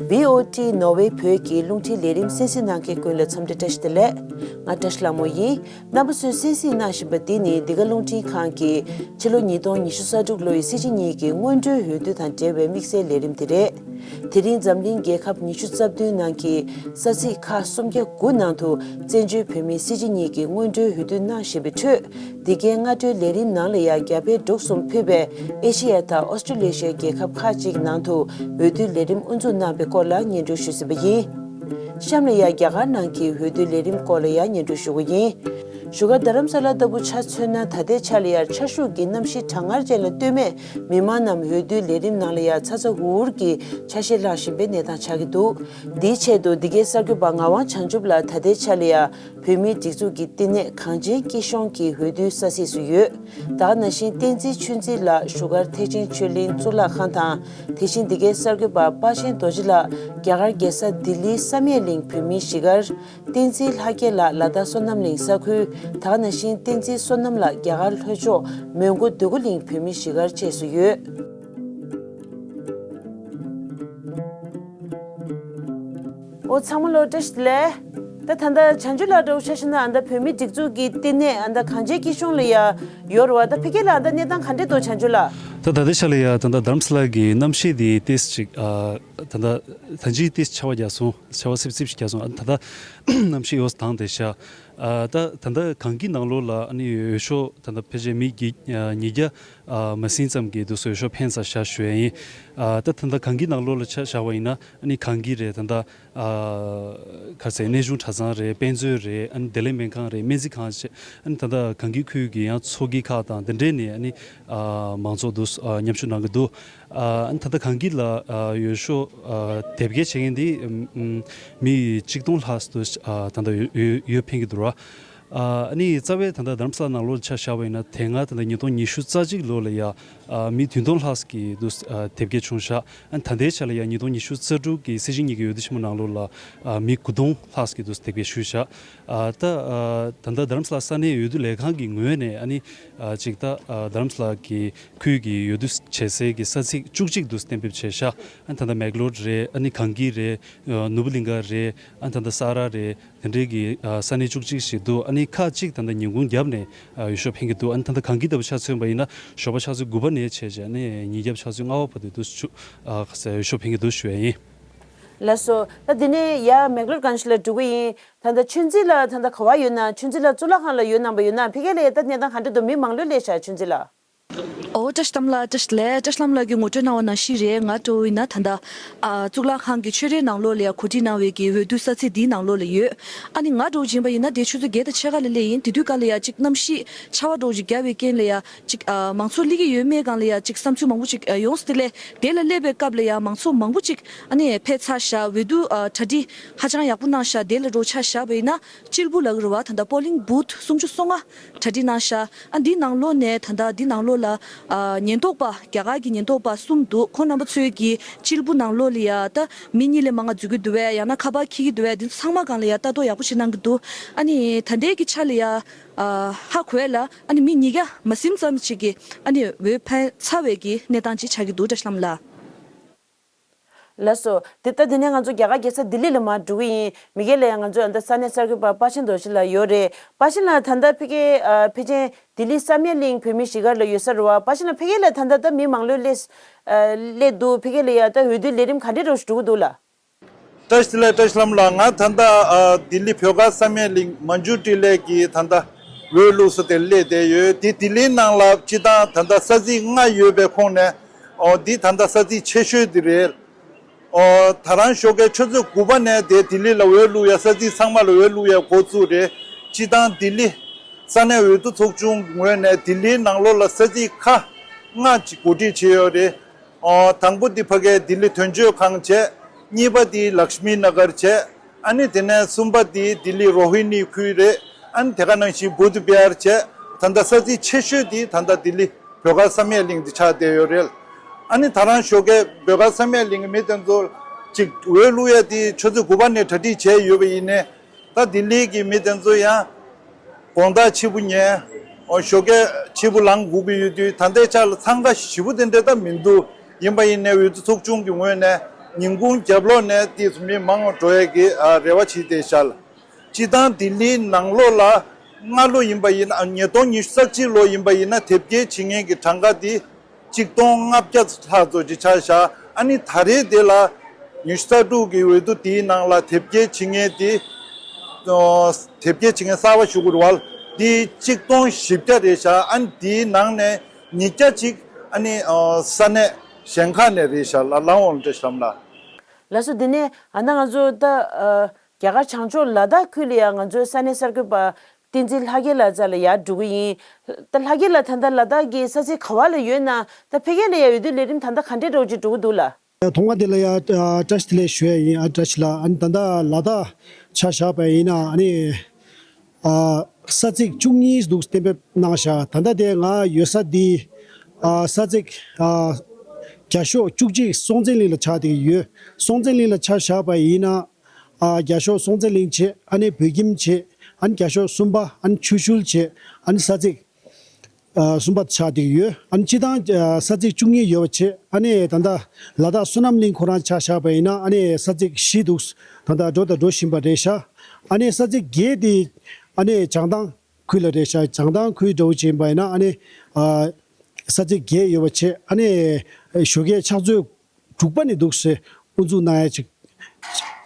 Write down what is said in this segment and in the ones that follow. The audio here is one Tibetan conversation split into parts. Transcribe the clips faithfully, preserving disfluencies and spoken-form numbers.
བྷི་ཨོ་ཊི་ནོར་ཝེ་བོད་ཀྱི་རླུང་འཕྲིན་ལས་རིམ་གསན་གཟིགས་གནང་མཁན་ཀུན་ལ་འཚམས་འདྲི་བཀྲ་ཤིས་བདེ་ལེགས། ང་བཀྲ་ཤིས་ལྷ་མོ་ཡིན། རྣམ་པ་ཚོས་གསན་གཟིགས་གནང་བཞིན་པ་འདི་ནི་འདི་ག་རླུང་འཕྲིན་ཁང་གི་ཕྱི་ལོ་ཉིས་སྟོང་ཉི་ཤུ་རྩ་དྲུག་ལོའི་སྲིད་སྤྱི་གཉིས་ཀྱི་སྔོན་འགྲོའི་འོས་བསྡུ་དང་འབྲེལ་བའི་དམིགས་བསལ་ལས་རིམ་དེ་རེད། དེ་རིང་འཛམ་གླིང་རྒྱལ་ཁབ་ཉི་ཤུ་རྩ་བདུན་ནང་གི་ས་ཚིགས་ཁག་སུམ་བརྒྱ་དགུ་ནང་དུ་བཙན་བྱོལ་བོད་མིའི་སྲིད་སྤྱི་གཉིས་ཀྱི་སྔོན་འགྲོའི་འོས་བསྡུ་གནང་བཞིན་པའི་ཁྲོད། འདི་གའི་སྔ་དྲོའི་ལས་རིམ་ནང་ལ་ཡང་རྒྱ་བལ་འབྲུག་གསུམ་ཕུད་པའི་ཨེ་ཤེ་ཡ་དང་ཨོ་སི་ཀྲི་ལེ་ཤའི་རྒྱལ་ཁབ་ཁག་ཅིག་ནང་དུ་འོས་བསྡུའི་ལས་རིམ་དབུ་འཛུགས་གནང་བའི་སྐོར་ལ་སྙན་སྒྲོན་ཞུས་ཟིན་པ་ཡིན། གཤམ་ལ་ཡང་རྒྱ་གར་ནང་གི་འོས་བསྡུའི་ལས་རིམ་སྐོར་ལ་ཡང་སྙན་སྒྲོན་ཞུ་གི་ཡིན། བཞུགས་སྒར་རྡ་རམ་ས་ལ་ལྟ་བུ་ཆ་མཚོན་ན། ད་ལྟའི་ཆ་ལ་ཡང་ཆར་ཤུགས་ཀྱི་གནམ་གཤིས་གྲང་ངར་ཅན་ལ་ལྟོས་མེད་མི་མང་རྣམས་འོས་བསྡུའི་ལས་རིམ་ནང་ལ་ཡང་ཚ་ཚ་འུར་འུར་གྱི་ཆ་ཤས་བླངས་བཞིན་པའི་གནས་སྟངས་ཆགས་ཀྱི་འདུག་འདིའི་ཆེད་དུ་འདི་གའི་གསར་འགོད་པ་ངག་དབང་བྱང་ཆུབ་ལགས་ད་ལྟའི་ཆ་ལ་ཡང་བོད་མིའི་སྒྲིག་འཛུགས་ཀྱི་བསྟི་གནས་གངས་ཅན་སྐྱིད་གཤོངས་ཀྱི་འོས་བསྡུའི་ས་ཚིགས་སུ་ཡོད། ད་ག་ནང་བཞིན་བསྟན་འཛིན་ཆོས་འཛིན་ལགས་བཞུགས་སྒར་ཐེག་ཆེན་ཆོས་གླིང་གཙུག་ལག་ཁང་དང་། དེ་བཞིན་འདི་གའི་གསར་འགོད་པ་དཔའ་ཆེན་རྡོ་རྗེ་ལགས་རྒྱ་གར་རྒྱལ་ས་ལྡི་ལིའི་བསམ་ཡས་གླིང་བོད་མིའི་གཞིས་སྒར། བསྟན་འཛིན་ལྷ་རྒྱལ་ལགས་ལ་དྭགས་བསོད་ནམས་གླིང་ས་ཁུལ། ད་ག་ནང་བཞིན་བསྟན་འཛིན་བསོད་ནམས་ལགས་རྒྱ་གར་ལྷོ་ཕྱོགས་མོན་གྷོ་འདོད་རྒུ་གླིང་བོད་མིའི་གཞིས་སྒར་བཅས་སུ་ཡོད། ཨོ་ཚང་མ་ལོ་བཀྲ་ཤིས་བདེ་ལེགས། ད་ད་ལྟ་བྱང་ཆུབ་ལགས་འདྲ་བོ་ཆ་བཞག་ན། ཨ་ད་བོད་མིའི་སྒྲིག་འཛུགས་ཀྱི་བསྟི་གནས་ཨ་ད་གངས་ཅན་སྐྱིད་གཤོངས་ལ་ཡ་ཡོད་རེད་བ། ད་ཕ་གི་ལ་ཨ་ད་གནས་སྟངས་ག་འདྲས་འདུག་བྱང་ཆུབ་ལགས། ད་ད་ལྟའི་ཆ་ལ་ཡ་ད་ལྟ་རྡ་རམ་ས་ལ་གི་གནམ་གཤིས་དེ་ཏོག་ཙམ་ཅིག་ཨ་ད་ལྟ་ད་ཅིག་ཏོག་ཙམ་ཆར་པ་རྒྱག་སོང་། ཆར་པ་སིབ་སིབ་ཞིག་རྒྱག་སོང་། ཨ་ད་ལྟ་གནམ་གཤིས་ཡོངས་སུ་དྭངས་བསྡད་ཤག་ཨ་ད་ད་ལྟ་གངས་སྐྱིད་ནང་ལོགས་ལ་ཨ་ནི་འོས་ཤོག་ད་ལྟ་ཕལ་ཆེར་མི་བརྒྱ་ཉིས་བརྒྱ་ཨ་མ་ཟིན་ཙམ་གྱིས་འདུག་སེ་འོས་ཤོག་འཕེན་ཚར་ཤག་ཞུ་ཡ་ཡིན། ཨ་ད་ད་ལྟ་གངས་སྐྱིད་ནང་ལོགས་ལ་ཆ་བཞག་པ་ཡིན་ན། ཨ་ནི་གངས་སྐྱིད་རེད། ད་ལྟ་ཨ་ག་རེ་ཟེར། གནས་ཆུང་གྲྭ་ཚང་རེད། དཔེ་མཛོད་རེད། ཨ་ནི་བདེ་ལེགས་སྨན་ཁང་རེད། སྨན་རྩིས་ཁང་བཅས། ཨ་ནི་ད་ལྟ་གངས་སྐྱིད་ཁུལ་གྱི་ཡང་མཚོ་སྐྱེས་ཁག་དང་དེ་འདྲས་ནས་ཨ་ནི་ཨ་མང་ཚོགས་འདུ་ཨ་མཉམ་ཞུགས་གནང་གི་འདུག་ཨ་ཨ་ནི་ད་ལྟ་གངས་སྐྱིད་ལ་ཨ་འོས་ཤོག་ཨ་དེབ་སྐྱེལ་བྱེད་མཁན་དེ་ཨམ་ཨམ་མི་གཅིག་སྟོང་ལྷག་ཙམ་དུ་ཨ་ད་ལྟ་འོས་འོས་འཕེན་གྱི་འདུག་ར། ཨ་ཨ་ནི་རྩ་བའི་ད་ལྟ་རྡ་རམ་ས་ལ་ནང་ལོགས་ལ་ཆ་བཞག་པ་ཡིན་ན། དེ་སྔ་ད་ལྟ་ཉིས་སྟོང་ཉི་ཤུ་རྩ་གཅིག་ལོ་ལ་ཡ་ཨ་མི་བདུན་སྟོང་ལྷག་ཙམ་གྱིས་འདུག་ཨ་དེབ་སྐྱེལ་བྱུང་ཤག་ཨ་ད་ལྟའི་ཆ་ལ་ཡང་ཉིས་སྟོང་ཉི་ཤུ་རྩ་དྲུག་གི་སྲིད་སྤྱི་གཉིས་ཀྱི་འོས་བསྡུ་ཆེན་མོ་ནང་ལོགས་ལ་ཨ་མི་དགུ་སྟོང་ལྷག་ཙམ་གྱིས་འདུག་དེབ་སྐྱེལ་ཞུས་ཤག་ཨ་ད་ཨ་ད་ལྟ་རྡ་རམ་ས་ལ་ས་གནས་འོས་བསྡུ་ལས་ཁང་གི་ངོས་ནས་ཨ་ནི་ཨ་ཅིག་ད་ཨ་རྡ་རམ་ས་ལ་གི་ཁུལ་གྱི་འོས་བསྡུ་བྱེད་སའི་གི་ས་ཚིགས་བཅུ་གཅིག་འདུག་གཏན་འབེབས་བྱས་ཤག་ཨ་ད་ལྟ་མེག་ལོར་རེད། ཨ་ནི་གངས་སྐྱིད་རེད། ཨ་ནོར་བུ་གླིང་ག་རེད། ཨ་ད་ལྟ་ས་ར་རེད། དེ་འདྲའི་གི་ཨ་ས་གནས་བཅུ་གཅིག་ཞིག་འདུག་ཨ་ནི་ཁག་གཅིག་ད་ལྟ་ཉིན་གུང་བརྒྱབ་ནས་ཨ་འོས་ཤོག་འཕེན་གྱི་འདུག་ཨ་ནི་ད་ལྟ་གངས་སྐྱིད་ལྟ་བུ་ཆ་མཚོན་པ་ཡིན་ན། ཞོགས་པ་ཆུ་ཚོད་དགུ་པ་ནས་བྱས་བྱས་ནས་ཉིན་རྒྱབ་ཆུ་ཚོད་ལྔ་པ་བར་དུ་འདུག་ཆུ་ཨ་ག་ས་འོས་ཤོག་འཕེན་གྱི་འདུག་ཞུ་ཡ་ཡིན། ལགས་སོ། ད་འདི་ནས་ཡར་མེག་ལོར་གངས་ཤིང་ལ་འགྲོ་གི་ཡིན། ད་ལྟ་ཆོས་འཛིན་ལགས་ད་ལྟ་ག་པར་ཡོད་ན། ཆོས་འཛིན་ལགས་གཙུག་ལག་ཁང་ལ་ཡོད་གནང་པ་ཡོད་ན། ཕ་གི་ལ་ཡ་ད་གནས་སྟངས་ག་འདྲ་འདུག་མི་མང་ལོས་སླེབས་ཤག་ཆོས་འཛིན་ལགས། ཨོ་བཀྲ་ཤིས་བདེ་ལེགས། བཀྲ་ཤིས་བདེ་ལེགས། བཀྲ་ཤིས་བདེ་ལེགས་ལགས་ཀྱིས་ངོ་སྤྲོད་གནང་བ་ནང་བཞིན་རེད། ང་འདྲ་བོ་ཡིན་ན་ད་ལྟ་ཨ་གཙུག་ལག་ཁང་གི་ཆོས་རའི་ནང་ལོགས་ལ་ཡ་གོ་སྒྲིག་གནང་བའི་གི་འོས་བསྡུ་ས་ཚིགས་འདིའི་ནང་ལོགས་ལ་ཡོད། ཨ་ནི་ང་འདྲ་བོ་ཡིན་པ་ཡིན་ན་དེ་ཆུ་ཚོད་བརྒྱད་དང་ཕྱེད་ཀ་ལ་སླེབས་ཡིན། དེ་དུས་སྐབས་ལ་ཡ་ཅིག་གནམ་གཤིས་ཆར་པ་འདྲ་བོ་ཅིག་བརྒྱབ་པའི་རྐྱེན་ལ་ཡ་ཅིག་ཨ་མང་ཚོགས་སླེབས་ཀྱི་ཡོད་མེད་སྒང་ལ་ཡ་ཅིག་བསམ་ཚུལ་མང་པོ་ཅིག་ཨ་ཡོངས་སུ་དེ་ལས་དེ་ལ་སླེབས་པའི་སྐབས་ལ་ཡ་མང་ཚོགས་མང་པོ་ཅིག་ཨ་ནི་ཕེབས་ཚར་ཤག་འོས་བསྡུ་ཨ་གྲ་སྒྲིག་ཧ་ཅང་ཡག་པོ་གནང་ཤག་དེ་ལ་འདྲ་བོ་ཆ་བཞག་པ་ཡིན་ན། སྤྱིལ་བུ་ལབ་ཀྱི་རེད་བ། ད་ལྟ་པོ་ལིང་བུཐ་སུམ་ཅུ་སོ་ལྔ་གྲ་སྒྲིག་གནང་ཤག་ཨ་འདི་ནང་ལོགས་ནས་ད་ལྟ་འདི་ནང་ལོགས་ལ་ཨ་ཉེན་རྟོག་པ་རྒྱ་གར་གྱི་ཉེན་རྟོག་པ་གསུམ་འདུག་ཁོང་རྣམ་པ་ཚོས་ཀྱིས་སྤྱིལ་བུ་ནང་ལོགས་ལ་ཡ་ད་མི་གཉིས་ལས་མང་ང་འཛུལ་གྱི་འདུག་བས། ཡང་ན་ཁ་པར་འཁྱེར་གྱི་འདུག་བས། འདི་ཚོ་ཚང་མ་སྒང་ལ་ཡ་ལྟ་རྟོག་ཡག་པོ་ཞིག་གནང་གི་འདུག་ཨ་ནི་ད་ལྟའི་གི་ཆ་ལ་ཡ་ཨ་ཧ་གོ་ཡ་ལ་ཨ་ནི་མི་ཉིས་བརྒྱ་མ་ཟིན་ཙམ་ཞིག་གིས་ཨ་ནི་འོས་འཕེན་ཚར་བའི་གི་གནས་སྟངས་ཅིག་ཆགས་ཀྱི་འདུག་བཀྲ་ཤིས་བདེ་ལེགས། ལགས་སོ། དེ་ལྟ་དེ་ནས་ང་ཚོ་རྒྱ་གར་རྒྱལ་ས་ལྡི་ལི་ལ་མར་འགྲོ་གི་ཡིན། མི་སྒེར་ལ་ཡང་ང་ཚོ་ཨ་ད་ས་གནས་གསར་འགོད་པ་དཔའ་ཆེན་རྡོ་རྗེ་ལགས་ཡོད་རེད། དཔའ་ཆེན་ལགས་ད་ལྟ་ཕ་གི་ཨ་ཕལ་ཆེར་ལྡི་ལི་བསམ་ཡས་གླིང་བོད་མིའི་གཞིས་སྒར་ལ་ཡོད་ས་རེད་བ། དཔའ་ཆེན་ལགས་ཕ་གི་ལ་ད་ལྟ་ད་མི་མང་ལོས་སླེབས་ཨ་སླེབས་འདུག་ཕ་གི་ལ་ཡ་ད་འོས་བསྡུའི་ལས་རིམ་ག་འདྲས་འདྲ་བོ་ཞིག་འགྲོ་གི་འདུག་ལགས། བཀྲ་ཤིས་བདེ་ལེགས། བཀྲ་ཤིས་ལྷ་མོ་ལགས། ང་ད་ལྟ་ཨ་ལྡི་ལི་བོད་སྒར་བསམ་ཡས་གླིང་མན་ཇུ་ཊི་ལེ་གི་ད་ལྟ་འོས་བླུགས་ས་དེར་སླེབས་བསྡད་ཡོད། དེ་ལྡི་ལིའི་ནང་ལ་སྤྱི་བཏང་ད་ལྟ་ས་ཚིགས་ལྔ་ཡོད་པའི་ཁོངས་ནས། ཨོ་འདི་ད་ལྟ་ས་ཚིགས་ཆེ་ཤོས་དེ་རེད། ཨོ་ད་རང་ཞོགས་ཀའི་ཆུ་ཚོད་དགུ་པ་ནས་དེ་ལྡི་ལི་ལ་འོས་བླུག་ཡ། ས་ཚིགས་ཚང་མ་ལ་འོས་བླུག་ཡ་འགོ་བཙུགས་རེད། སྤྱི་བཏང་ལྡི་ལི་ས་གནས་འོས་བསྡུ་ཚོགས་ཆུང་གི་ངོས་ནས་ལྡི་ལིའི་ནང་ལོགས་ལ་ས་ཚིགས་ཁག་ལྔ་ཅིག་གོ་སྒྲིག་བྱས་ཡོད་རེད། ཨོ་དང་པོ་འདི་ཕ་གའི་ལྡི་ལི་དོན་གཅོད་ཁང་བྱས། གཉིས་པ་འདི་ལཀྵ་མི་ན་གར་བྱས། ཨ་ནི་དེ་ནས་གསུམ་པ་འདི་ལྡི་ལི་རོ་ཧི་ནི་ཁུལ་རེད། ཨ་ནི་དེ་ག་ནང་བཞིན་བུདྡྷ་བི་ཧར་བྱས། ད་ལྟ་ས་ཚིགས་ཆེ་ཤོས་འདི་ད་ལྟ་ལྡི་ལི་བོད་སྒར་བསམ་ཡས་གླིང་འདི་ཆགས་བསྡད་ཡོད་རེད། ཨ་ནི་ད་རང་ཞོགས་ཀའི་བོད་སྒར་བསམ་ཡས་གླིང་གི་མི་དེ་ཚོ་ཅིག་འོས་བླུག་ཡ་འདི་ཆུ་ཚོད་དགུ་པ་ནས་གྲ་སྒྲིག་བྱས་ཡོད་པ་ཡིན་ནའི། ད་ལྡི་ལི་གི་མི་དེ་ཚོ་ཡང་དགོང་དག་ཕྱི་པོ་ཉལ། ཨོ་ཞོགས་ཀས་ཕྱི་པོ་ལངས་སྒུག་གི་ཡོད་དུས། ད་ལྟའི་ཆ་ལ་འཚང་ཁ་ཞེ་པོ་དེ་འདྲ་ད་མི་འདུག་ཡིན་པ་ཡིན་ནའི་འོས་བསྡུ་ཚོགས་ཆུང་གི་ངོས་ནས་ ཉིན་གུང་རྒྱབ་ལོགས་ནས་ཏོག་ཙམ་མི་མང་བ་འགྲོ་ཡས་ཀྱི་ཨ་རེ་བ་བྱས་བསྡད་ཤག་ལ། སྤྱིར་བཏང་ལྡི་ལིའི་ནང་ལོགས་ལ་སྔ་ལོ་ཡིན་པ་ཡིན་ན་ཉིས་སྟོང་ཉི་ཤུ་རྩ་གཅིག་ལོ་ཡིན་པ་ཡིན་ན་དེབ་སྐྱེལ་བྱེད་མཁན་གྱི་གྲངས་ཀ་དེ་གཅིག་སྟོང་ལྔ་བརྒྱ་ལྷག་ཙམ་ཅིག་ཆགས་ཤག། ཨ་ནི་ད་རེས་དེ་ལ་ཉི་ཤུ་རྩ་དྲུག་གི་འོས་བསྡུ་དེའི་ནང་ལ་དེབ་སྐྱེལ་བྱེད་མཁན་དེ་ཨོ་དེབ་སྐྱེལ་བྱེད་མཁན་གསར་པ་ཞུ་དགོས་རེད་བ། དེ་གཅིག་སྟོང་བཞི་བརྒྱ་རེད་ཤག། ཨ་ནི་དེའི་ནང་ནས་ཉིས་བརྒྱ་ཅིག་ཨ་ནི་ཨོ་ས་གནས་གཞན་ཁག་ནས་རེད་ཤག་ལ། ལགས་འོང་བཀྲ་ཤིས་ལྷ་མོ་ལགས། ལགས་སོ། དེ་ནས་ཨ་ནི་ང་ཚོ་ད་ཨ། རྒྱ་གར་བྱང་ཕྱོགས་ལ་དྭགས་ཁུལ་ལ་ཡང་ང་ཚོའི་ས་གནས་གསར་འགོད་པ་བསྟན་འཛིན་ལྷ་རྒྱལ་ལགས་རྩ་ལ་ཡར་འགྲོ་གི་ཡིན། ད་ལྷ་རྒྱལ་ལགས་ད་ལྟ་ལ་དྭགས་ཀྱི་ས་ཚིགས་ག་བ་ལ་ཡོད་ན། ད་ཕ་གི་ལ་ཡང་འོས་བསྡུ་ལས་རིམ་ད་ལྟ་ག་འདྲའི་འདྲ་བོ་ཅིག་འགྲོ་གི་འདུག་ལགས། ཐོག་མ་དེ་ལ་ཡང་བཀྲ་ཤིས་བདེ་ལེགས་ཞུ་ཡ་ཡིན། ཨ་བཀྲ་ཤིས་ལགས། ཨ་ནི་ད་ལྟ་ལ་དྭགས་ཆ་བཞག་པ་ཡིན་ན་ཨ་ནི་ཨ་ས་ཚིགས་བཅུ་གཉིས་འདུག་གཏན་འབེབས་གནང་ཤག། ད་ལྟ་དེ་ང་ཡོད་ས་འདི་ཨ་ས་ཚིགས་ཨ་བརྒྱ་ཤོག་བཅུ་གཅིག་སྲོང་བཙན་གླིང་ལ་ཆགས་བསྡད་ཀྱི་ཡོད། སྲོང་བཙན་གླིང་ལ་ཆ་བཞག་པ་ཡིན་ན། ཨ་རྒྱ་ཤོག་སྲོང་བཙན་གླིང་བྱས། ཨ་ནི་བོད་ཁྱིམ་བྱས། ཨ་ནི་རྒྱ་ཤོག་གསུམ་པ་ཨ་ནི་ཆུ་ཤུལ་བྱས། ཨ་ནི་ས་ཚིགས་ཨ་གསུམ་པ་ཆགས་བསྡད་ཀྱི་ཡོད། ཨ་ནི་སྤྱིར་བཏང་ཨ་ས་ཚིགས་བཅུ་གཉིས་ཡོད་པ་བྱས། ཨ་ནི་ད་ལྟ་ལ་དྭགས་བསོད་ནམས་གླིང་ཁོ་རང་ཆ་བཞག་པ་ཡིན་ན་ཨ་ནི་ས་ཚིགས་བཞི་འདུག། ད་ལྟ་འགྲོ་དང་འགྲོ་བཞིན་པ་རེད་ཤག། ཨ་ནི་ས་ཚིགས་བརྒྱད་དེ་ཨ་ནི་བྱང་ཐང་ཁུལ་ལ་རེད་ཤག། བྱང་ཐང་ཁུལ་འདྲ་བོ་ཅིག་ཡིན་པ་ཡིན་ན་ཨ་ནི་ཨ་ས་ཚིགས་བརྒྱད་ཡོད་པ་བྱས། ཨ་ནི་ཞོགས་ཀའི་ཕྱག་ཚོད་དྲུག་པ་ནས་འདུག་སེ་དབུ་འཛུགས་གནང་ཡ་ཅིག་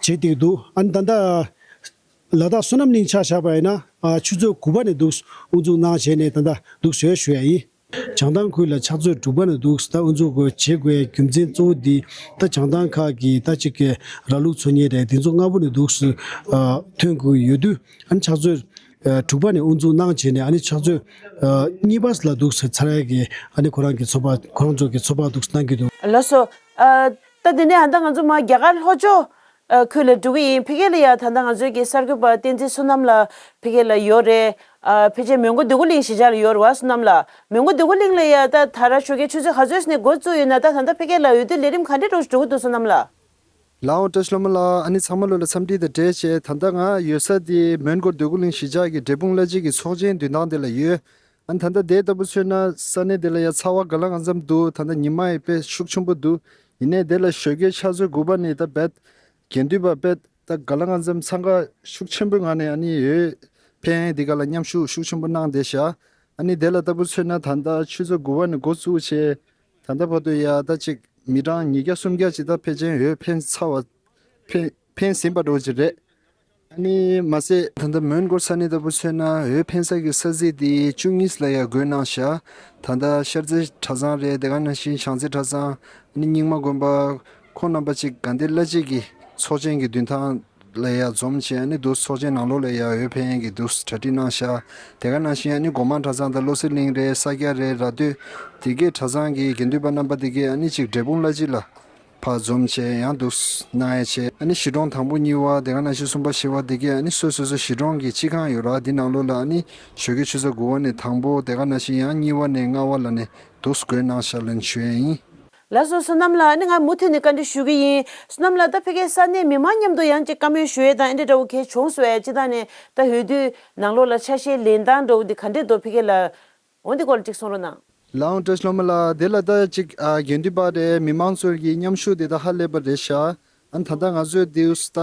བྱེད་བསྡད་འདུག། ཨ་ནི་ད་ལྟ་ལ་དྭགས་བསོད་ནམས་གླིང་ཆ་བཞག་པ་ཡིན་ན་ཨ་ཆུ་ཚོད་དགུ་པ་ནས་འདུག་དབུ་འཛུགས་གནང་བྱས་ནས་ད་ལྟ་འདུག་ཟེར་ཞུ་ཡ་ཡིན། བྱང་ཐང་ཁུལ་ལ་ཕྱག་ཚོད་དྲུག་པ་ནས་འདུག་ད་དབུ་འཛུགས་དགོས་བྱེད་དགོས་རྒྱུ་མཚན་གཙོ་བོ་འདི་ད་བྱང་ཐང་ཁག་གི་ད་ཅིག་གི་ར་ལུག་འཚོ་མཁན་རེད། དེ་ཚོ་སྔ་པོ་ནས་འདུག་སེ་ཨ་ཐོན་དགོས་ཡོད་དུས་ཨ་ནི་ཕྱག་ཚོད་ཨ་དྲུག་པ་ནས་དབུ་འཛུགས་གནང་བྱས་ནས་ཨ་ནི་ཕྱག་ཚོད་ཨ་གཉིས་པ་ལ་འདུག་སེ་ཚར་ཡ་གི་ཨ་ནི་ཁོ་རང་གི་ཚོགས་པ་ཁོ་རང་ཚོ་གི་ཚོགས་པ་འདུག་སེ་གནང་གི་འདུག། ལགས་སོ། ཨ་ད་དེ་ནས་ཨ་ད་ང་ཚོ་མར་རྒྱ་གར་ལྷོ་ཕྱོགས་ཨ་ཁུལ་ལ་འགྲོ་གི་ཡིན། ཕ་གི་ལ་ཡ་ད་ལྟ་ང་ཚོའི་གི་གསར་འགོད་པ་བསྟན་འཛིན་བསོད་ནམས་ལགས་ཕ་གི་ལ་ཡོད་རེད། ཨ་ཕལ་ཆེར་མོན་གྷོ་འདོད་རྒུ་གླིང་གཞིས་ཆགས་ལ་ཡོད་རེད་བ། བསོད་ནམས་ལགས། མོན་གྷོ་འདོད་རྒུ་གླིང་ལ་ཡ་ད་ད་ར་ཞོགས་ཀའི་ཆུ་ཚོད་ག་ཚོད་ནས་འགོ་བཙུགས་ཡོད་ན། ད་ད་ལྟ་ཕ་གི་ལ་འོས་བསྡུ་ལས་རིམ་ག་འདྲའི་འགྲོ་འགྲོ་གི་འདུག་བསོད་ནམས་ལགས། ལགས་འོང་བཀྲ་ཤིས་ལྷ་མོ་ལགས། ཨ་ནི་ཚང་མ་ལོ་ལ་འཚམས་འདྲི་དང་འབྲེལ་བྱས། ད་ལྟ་ང་ཡོད་ས་དེ་མོན་གྷོ་འདོད་རྒུ་གླིང་གཞིས་ཆགས་ཀྱི་འབྲས་སྤུངས་གླ་སྤྱི་གི་ཚོགས་ཆེན་མདུན་ཐང་དེ་ལ་ཡོད། ཨ་ནི་ད་ལྟ་དེ་ལྟ་བུ་མཚོན་ན་ས་གནས་དེ་ལ་ཡ་ཚ་བ་ག་ལ་གང་འཚམ་འདུག། ད་ལྟ་ཉི་མ་ཡི་དཔེ་ཤུགས་ཆེན་པོ་འདུག། ཡིན་ནའི་དེ་ལ་ཞོགས་ཀའི་ཆུ་ཚོད་དགུ་པ་ནས་ད་རྦད་དགེ་འདུན་པ་རྦད་ད་ག་ལ་གང་འཚམ་འཚང་ཁ་ཤུགས་ཆེན་པོའི་ངང་ནས་ཨ་ནི་འོས་འཕེན་འདི་ག་ལ་མཉམ་ཞུགས་ཤུགས་ཆེན་པོ་གནང་བསྡད་ཤག། ཨ་ནི་དེ་ལ་ལྟ་བུ་མཚོན་ན་ད་ལྟ་ཆུ་ཚོད་དགུ་པ་ནས་འགོ་བཙུགས་བྱས། ད་ལྟ་བར་དུ་ཡ་ད་ཅིག་མི་གྲངས་ཉིས་བརྒྱ་སུམ་བརྒྱ་ཅིག་ད་ཕལ་ཆེར་འོས་འཕེན་ཚར་བ་འཕེན་འཕེན་ཟིན་པ་འདྲ་བོ་ཅིག་རེད། ཨ་ནི་མ་ཟད་ད་ལྟ་མོན་གྷོ་ས་གནས་ལྟ་བུ་མཚོན་ན་འོས་འཕེན་ས་གི་ས་ཚིགས་དེ་བཅུ་གཉིས་ལ་ཡ་བགོས་གནང་ཤག། ད་ལྟ་ཤར་རྩེ་གྲྭ་ཚང་རེད། དེ་ག་ནང་བཞིན་བྱང་རྩེ་གྲྭ་ཚང་། ཨ་ནི་རྙིང་མ་དགོན་པ་ཁོང་རྣམ་པ་ཅིག་དགའ་ལྡན་གླ་སྤྱི་གི་ཚོགས་ཆེན་གྱི་མདུན་ཐང་ལ་ཡ་འཛོམས་བྱས། ཨ་ནི་འདུག་ཚོགས་ཆེན་ནང་ལོགས་ལ་ཡ་འོས་འཕེན་གྱི་འདུག་གྲ་སྒྲིག་གནང་ཤག། དེ་ག་ནང་བཞིན་ཨ་ནི་སྒོ་མང་གྲྭ་ཚང་དང་བློ་གསལ་གླིང་རེད། ས་སྐྱ་རེད། ར་སྟོད་དེ་གའི་གྲྭ་ཚང་གི་དགེ་འདུན་པ་རྣམ་པ་དེ་གའི་ཨ་ནི་ཅིག་འབྲས་སྤུངས་གླ་སྤྱི་ལ་ཕར་འཛོམས་བྱས་ཡང་འདུག་གནང་ཡ་བྱས། ཨ་ནི་གཞིས་གྲོང་དང་པོ་གཉིས་པ་དེ་ག་ནང་བཞིན་གསུམ་པ་བཞི་པ་དེ་གའི་ཨ་ནི་སོ་སོ་སོ་གཞིས་གྲོང་གི་སྤྱི་ཁང་ཡོད་ར། འདི་ནང་ལོགས་ལ་ཨ་ནི་ཞོགས་ཀའི་ཆུ་ཚོད་དགུ་པ་ནས་དང་པོ། དེ་ག་ནང་བཞིན་ཡང་གཉིས་པ་ནས་ལྔ་པ་ལ་ནས་འདུག་བགོས་གནང་ཤག་ལབ་ནས་ཞུ་ཡ་ཡིན། ལགས་སོ། བསོད་ནམས་ལགས། ཨ་ནི་ང་མུ་མཐུད་ནས་བཀའ་འདྲི་ཞུ་གི་ཡིན། བསོད་ནམས་ལགས། ད་ཕ་གིའི་ས་གནས་མི་མང་མཉམ་དུ་ཡང་ཅིག་བཀའ་མོལ་ཞུ་ཡས་དང་ཨེ་འདྲ་འདྲ་བོ་གལ་བྱུང་སོང་ཨེ། སྤྱིར་བཏང་ནས་ད་འོས་བསྡུའི་ནང་ལོགས་ལ་ཆ་ཤས་ལེན་སྟངས་འདྲ་བོ་འདི་ག་འདྲས་འདུག་ཕ་གི་ལ། འོ་འདི་སྐོར་ལ་ཅིག་གསུང་རོགས་གནང་། ལགས་འོང་བཀྲ་ཤིས་ལྷ་མོ་ལགས། དེ་ལ་ད་ཅིག་ཨ་དགེ་འདུན་པ་རེད། མི་མང་ཚོ་གི་མཉམ་ཞུགས་དེ་ད་ཧ་ལས་པ་རེད་ཤག། ཨ་ནི་ད་ལྟ་ང་ཚོས་དེའུ་ད་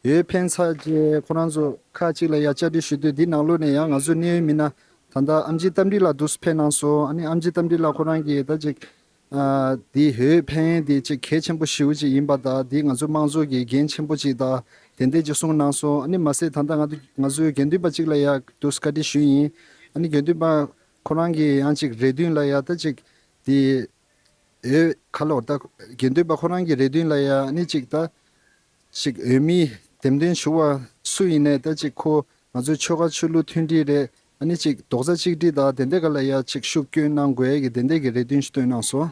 འོས་འཕེན་ཚར་རྗེས་ཁོ་རང་ཚོ་ཁག་ཅིག་ལ་ཡ་བཅར་འདྲི་ཞུ་དུས་འདི་ནང་ལོགས་ནས་ཡང་ང་ཚོའི་གནད་ཡོད་མི་སྣ་ད་ལྟ་ཨེམ་ཆི་རྟ་མགྲིན་ལགས་འདུག་སེ་ཕེབས་གནང་སོང་། ཨ་ནི་ཨེམ་ཆི་རྟ་མགྲིན་ལགས་ཁོ་རང་གིས་ད་ཅིག་ཨ་འདི་འོས་འཕེན་འདི་ཅིག་གལ་ཆེན་པོ་ཞེ་པོ་ཅིག་ཡིན་པ་དང་། འདི་ང་ཚོ་དམངས་གཙོ་གི་འགན་ཆེན་པོ་ཅིག་དང་དེ་འདྲས་ཅིག་གསུངས་གནང་སོང་། ཨ་ནི་མ་ཟད་ད་ལྟ་ང་ཚོ་ང་ཚོའི་དགེ་འདུན་པ་ཅིག་ལ་ཡ་འདུག་སེ་བཀའ་འདྲི་ཞུས་ཡིན། ཨ་ནི་དགེ་འདུན་པ་ཁོ་རང་གིས་ཡང་ཅིག་རེ་འདུན་ལ་ཡ་ད་ཅིག་འདི་འོས་ག་ལོར་ད་དགེ་འདུན་པ་ཁོ་རང་གི་རེ་འདུན་ལ་ཡ་ཨ་ནི་ཅིག་ད་ཅིག་འོས་མི་འདེམས་ཐོན་ཞུ་བ་སུ་ཡིན་ནའི་ད་ཅིག་ཁོ་ང་ཚོའི་ཆོལ་ཁ་ཆོས་ལུགས་མཐུན་སྒྲིལ་རེད། ཨ་ནི་ཅིག་རྡོག་རྩ་གཅིག་སྒྲིལ་དང་དེ་འདྲ་ག་ལ་ཡ་ཅིག་ཤུགས་སྐྱོན་གནང་དགོས་ཡ་གི་དེ་འདྲ་གི་རེ་འདུན་ཞིག་བཏོན་གནང་སོང་།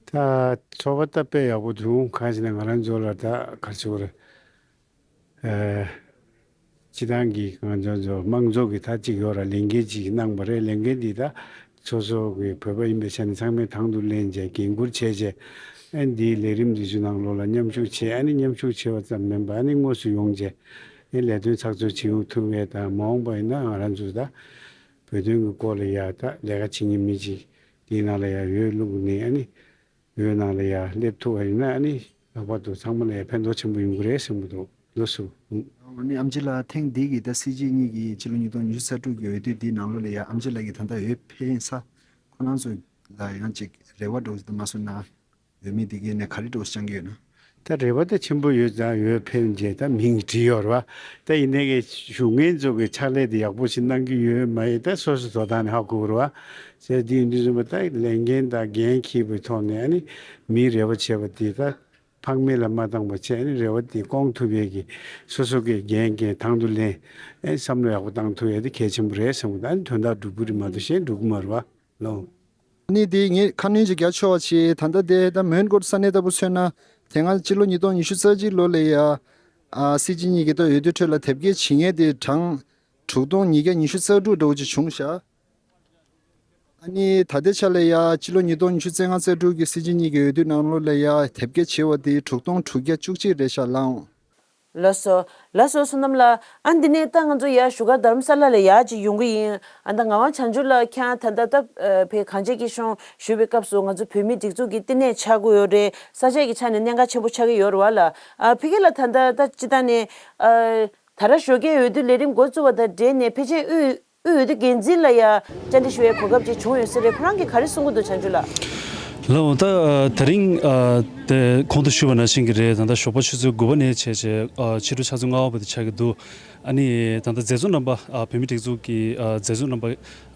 ད་ཚོགས་པ་ད་དཔེ་ཡག་པོ་འདུག། གང་ཞེ་ན་ང་རང་ཚོ་ལ་ད་ག་རེ་ཟེར་དགོས་རེད། ཨ་སྤྱི་བཏང་གི་ང་ཚོ་ཚོ་དམངས་གཙོ་གི་ད་ཅིག་ཡོད་ར། ལས་འགན་ཅིག་གནང་བ་རེད། ལས་འགན་འདི་ད་སོ་སོ་གི་བོད་པ་ཡིན་པའི་ཆ་ནས་ཚང་མས་དང་དུ་ལེན་བྱས་འགན་འཁུར་བྱས་བྱས། ཨ་ནི་འདིའི་ལས་རིམ་འདི་ཚོའི་ནང་ལོགས་ལ་མཉམ་ཞུགས་བྱས། ཨ་ནི་མཉམ་ཞུགས་བྱས་པ་ཙམ་མིན་པ་ཨ་ནི་དངོས་སུ་ཡོང་བྱས་ཨ་ནི་ལས་དོན་ཚགས་ཚུད་བྱེད་ཐུབ་ཡས་དང་། མ་འོངས་པ་ཡིན་ན་ང་རང་ཚོ་ད་བོད་དོན་གྱི་སྐོར་ལ་ཡ་ད་ལས་ཀ་བྱེད་མཁན་མི་ཅིག་དེའི་ནང་ལ་ཡ་འོས་བླུགས་ནས་ཨ་ནི་འོས་ནང་ལ་ཡ་སླེབས་ཐུབ་པ་ཡིན་ན་ཨ་ནི་ ལྷག་པར་དུ་ཚང་མ་ལ་ཡང་ཕན་ཐོགས་ཆེན་པོ་ཡོང་གི་རེད་བསམ་གྱི་འདུག་ལགས་སོ། ཨ་ནི་ཨམ་ཆི་ལགས། ཐེངས་འདི་གི་ད་སྲིད་སྤྱི་གཉིས་ཀྱི་ཕྱི་ལོ་ཉིས་སྟོང་ཉི་ཤུ་རྩ་དྲུག་གི་འོས་བསྡུ་འདིའི་ནང་ལོགས་ལ་ཡ་ཨམ་ཆི་ལགས་ཀྱིས་ད་ལྟ་འོས་འཕེན་ས་ཁོ་རང་ཚོ་ལ་ཡང་ཅིག་རེ་བ་འདྲ་བོ་ཞིག་ད་མ་སོང་ན། འོས་མི་དེ་གས་ནས་ག་རེ་འདྲ་བོ་བཅང་གི་ཡོད་ན། ད་རེ་བ་ད་ཆེན་པོ་ཡོད་ཙང་འོས་འཕེན་རྗེས་ད་མིང་བྲིས་ཡོད་རེད་བ། ད་ཡིན་ནའི་གི་བཞུགས་མཁན་ཚོ་གི་ཕྱག་ལས་དེ་ཡག་པོ་ཞིག་གནང་གི་ཡོད་མ་ཡོད་ད་སོ་སོ་དོ་བདག་ནས་ཧ་གོ་གི་རེད་བ། བྱས་དེ་ཡིན་དུས་ཙམ་པ་ད་ལས་འགན་དང་འགན་འཁྱེར་བའི་ཐོག་ནས་ཨ་ནི་མིའི་རེ་བ་བྱས་པ་དེ་ད་ཕངས་མེད་ལ་མ་བཏང་བ་བྱས་ཨ་ནི་རེ་བ་དེ་སྐོང་ཐུབ་ཡས་ཀྱི་སོ་སོ་གི་འགན་འགན་དང་དུ་ལེན་ཨ་བསམ་བློ་ཡག་པོ་བཏང་ཐུབ་ཡས་དེ་གལ་ཆེན་པོ་རེད་བསམ་གི་འདུག་ཨ་ནི་དོན་དག་འགྲུབ་གི་རེད་མ་གཏོགས་གཞན་འགྲུབ་གི་མ་རེད་བ། ལོ། ནི་དེ་ངས་ཁ་སྣོན་ཅིག་རྒྱག་ཆོག་པ་ཞིག་ད་ལྟ་དེ་ད་མོན་གྷོ་ས་གནས་ལྟ་བུ་མཚོན་ན། དེ་སྔ་སྤྱི་ལོ་ཉིས་སྟོང་ཉི་ཤུ་རྩ་གཅིག་ལོ་ལ་ཡ། ཨ་སྲིད་སྤྱི་གཉིས་ཀྱི་ད་འོས་བསྡུ་ཁྲོད་ལ་དེབ་སྐྱེལ་བྱེད་མཁན་དེ་གྲངས་དྲུག་སྟོང་ཉིས་བརྒྱ་ཉི་ཤུ་རྩ་དྲུག་འདྲ་བོ་ཅིག་བྱུང་ཤག་ཨ་ནི་ད་ལྟའི་ཆ་ལ་ཡ་སྤྱི་ལོ་ཉིས་སྟོང་ཉི་ཤུ་རྩ་ལྔ་རྩ་དྲུག་གི་སྲིད་སྤྱི་གཉིས་ཀྱི་འོས་བསྡུ་ནང་ལོགས་ལ་ཡ་དེབ་སྐྱེལ་བྱས་པ་དེ་དྲུག་སྟོང་དྲུག་བརྒྱ་བཅུ་གཅིག་རེད་ཤག་ལགས། ལགས་སོ། ལགས་སོ་བསོད་ནམས་ལགས། ཨ་འདི་ནས་ད་ང་ཚོ་ཡར་བཞུགས་སྒར་རྡ་རམ་ས་ལ་ལ་ཡར་ཅིག་ཡོང་གི་ཡིན། ཨ་ད་ངག་དབང་བྱང་ཆུབ་ལགས་ཁྱེད་རང་ད་ལྟ་ད་ཨ་ཕའི་གངས་ཅན་སྐྱིད་གཤོངས་བཞུགས་པའི་སྐབས་སུ་ང་ཚོ་བོད་མིའི་སྒྲིག་འཛུགས་ཀྱི་བསྟི་གནས་ཆགས་ཀྱི་ཡོད་རེད། ས་ཆ་གི་ཆ་ནས་གནད་འགག་ཆེན་པོ་ཆགས་ཀྱི་ཡོད་རེད་བ་ལགས། ཨ་ཕ་གི་ལ་ད་ལྟ་ད་སྤྱི་བཏང་ནས་ཨ་ད་ར་ཞོགས་ཀའི་འོས་བསྡུ་ལས་རིམ་འགོ་བཙུགས་པ་དང་འབྲེལ་ནས་ཕལ་ཆེར་དབུས་དབུས་འོས་བསྡུ་འགན་འཛིན་ལ་ཡ་བཅར་འདྲི་ཞུ་བའི་གོ་སྐབས་ཅིག་བྱུང་ཡོད་ས་རེད། ཁོ་རང་གིས་ག་རེ་གསུང་གི་འདུག་བྱང་ཆུབ་ལགས། ལགས་འོང་། ད་ཨ་དེ་རིང་ཨ་དེ་གོང་དུ་ཞུས་པ་ནང་བཞིན་གྱི་རེད། ད་ལྟ་ཞོགས་པ་ཆུ་ཚོད་དགུ་པ་ནས་བྱས་བྱས་ཨ་ཕྱི་དྲོ་ཆུ་ཚོད་ལྔ་པ་བར་དུ་ཆགས་ཀྱི་འདུག་ཨ་ནི་ད་ལྟ་མཛད་གཙོ་རྣམ་པ་ཨ་བོད་མིའི་སྒྲིག་འཛུགས་ཀྱི་ཨ་མཛད་གཙོ་རྣམ་པ་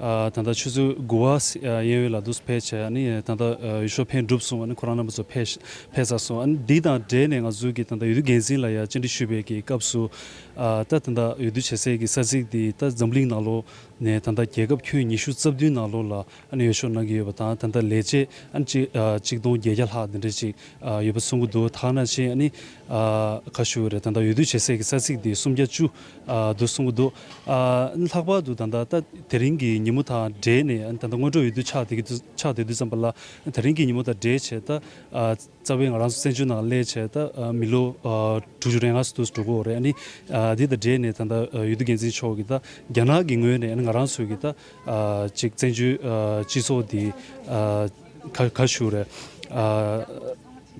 ཨ་ད་ལྟ་ཆུ་ཚོད་དགུ་པ་ཨ་གཡས་གཡོན་ལ་འདུག་ཕེབས་བྱས། ཨ་ནི་ད་ལྟ་ཨ་འོས་ཤོག་འཕེན་གྲུབ་སོང་། ཨ་ནི་ཁོ་རང་རྣམ་པ་ཚོ་ཕེབས་ཕེབས་ཚར་སོང་། ཨ་ནི་འདི་དང་འབྲེལ་ནས་ང་ཚོའི་གི་ད་ལྟ་འོས་བསྡུ་འགན་འཛིན་ལ་ཡ་བཅར་འདྲི་ཞུས་པའི་གི་སྐབས་སུ། ཨ་ད་ད་ལྟ་འོས་བསྡུ་བྱེད་སའི་གི་ས་ཚིགས་འདི་ད་འཛམ་གླིང་ནང་ལོགས་ནས་ད་ལྟ་རྒྱལ་ཁབ་ཁྱོན་ཉི་ཤུ་རྩ་བདུན་ནང་ལོགས་ལ་ཨ་ནི་འོས་ཤོག་གནང་གི་ཡོད་པ་དང་། ད་ལྟ་ལས་བྱེད་ཨ་ནི་གཅིག་ཨ་གཅིག་སྟོང་བརྒྱད་བརྒྱ་ལྷག་འདི་འདྲ་ཅིག་ཨ་ཡོད་པ་གསུང་གི་འདུག་ད་ག་ནང་བཞིན་ཨ་ནི་ཨ་ག་ཞུ་རེད། ད་ལྟ་འོས་བསྡུ་བྱེད་སའི་གི་ས་ཚིགས་འདི་སུམ་བརྒྱ་བཅུ་ཨ་འདུག་གསུང་གི་འདུག་ཨ་ནི་ལྷག་པར་དུ་ད་ལྟ་ད་དེ་རིང་གི་ཉིན་མོ་དང་འབྲེལ་ནས་ཨ་ནི་ད་ལྟ་སྔོན་འགྲོ་འོས་བསྡུ་ཆགས་བསྡད་ཀྱི་འདུག་ཆགས་བསྡད་དུས་ཙམ་པ་ལ་དེ་རིང་གི་ཉིན་མོ་དང་འབྲེལ་བྱས་ད་ཨ། རྩ་བའི་ང་རང་ཚོ་བཙན་བྱོལ་ནང་སླེབས་བྱས་ད་ཨ་མི་ལོ་ཨ་དྲུག་ཅུ་རེ་ལྔ་ཙམ་འགྲོ་གི་ཡོད་རེད། ཨ་ནི་ཨ་འདི་དང་འབྲེལ་ནས་ད་ལྟ་ཨ་འོས་བསྡུ་འགན་འཛིན་མཆོག་གིས་ད་རྒྱ་ནག་གི་ངོས་ནས་ཨ་ནི་ང་རང་ཚོའི་གི་ད་ཨ་ཅིག་བཙན་བྱོལ་ཨ་སྤྱི་ཚོགས་འདི་ཨ་ག་ག་ཞུ་རེད། ཨ་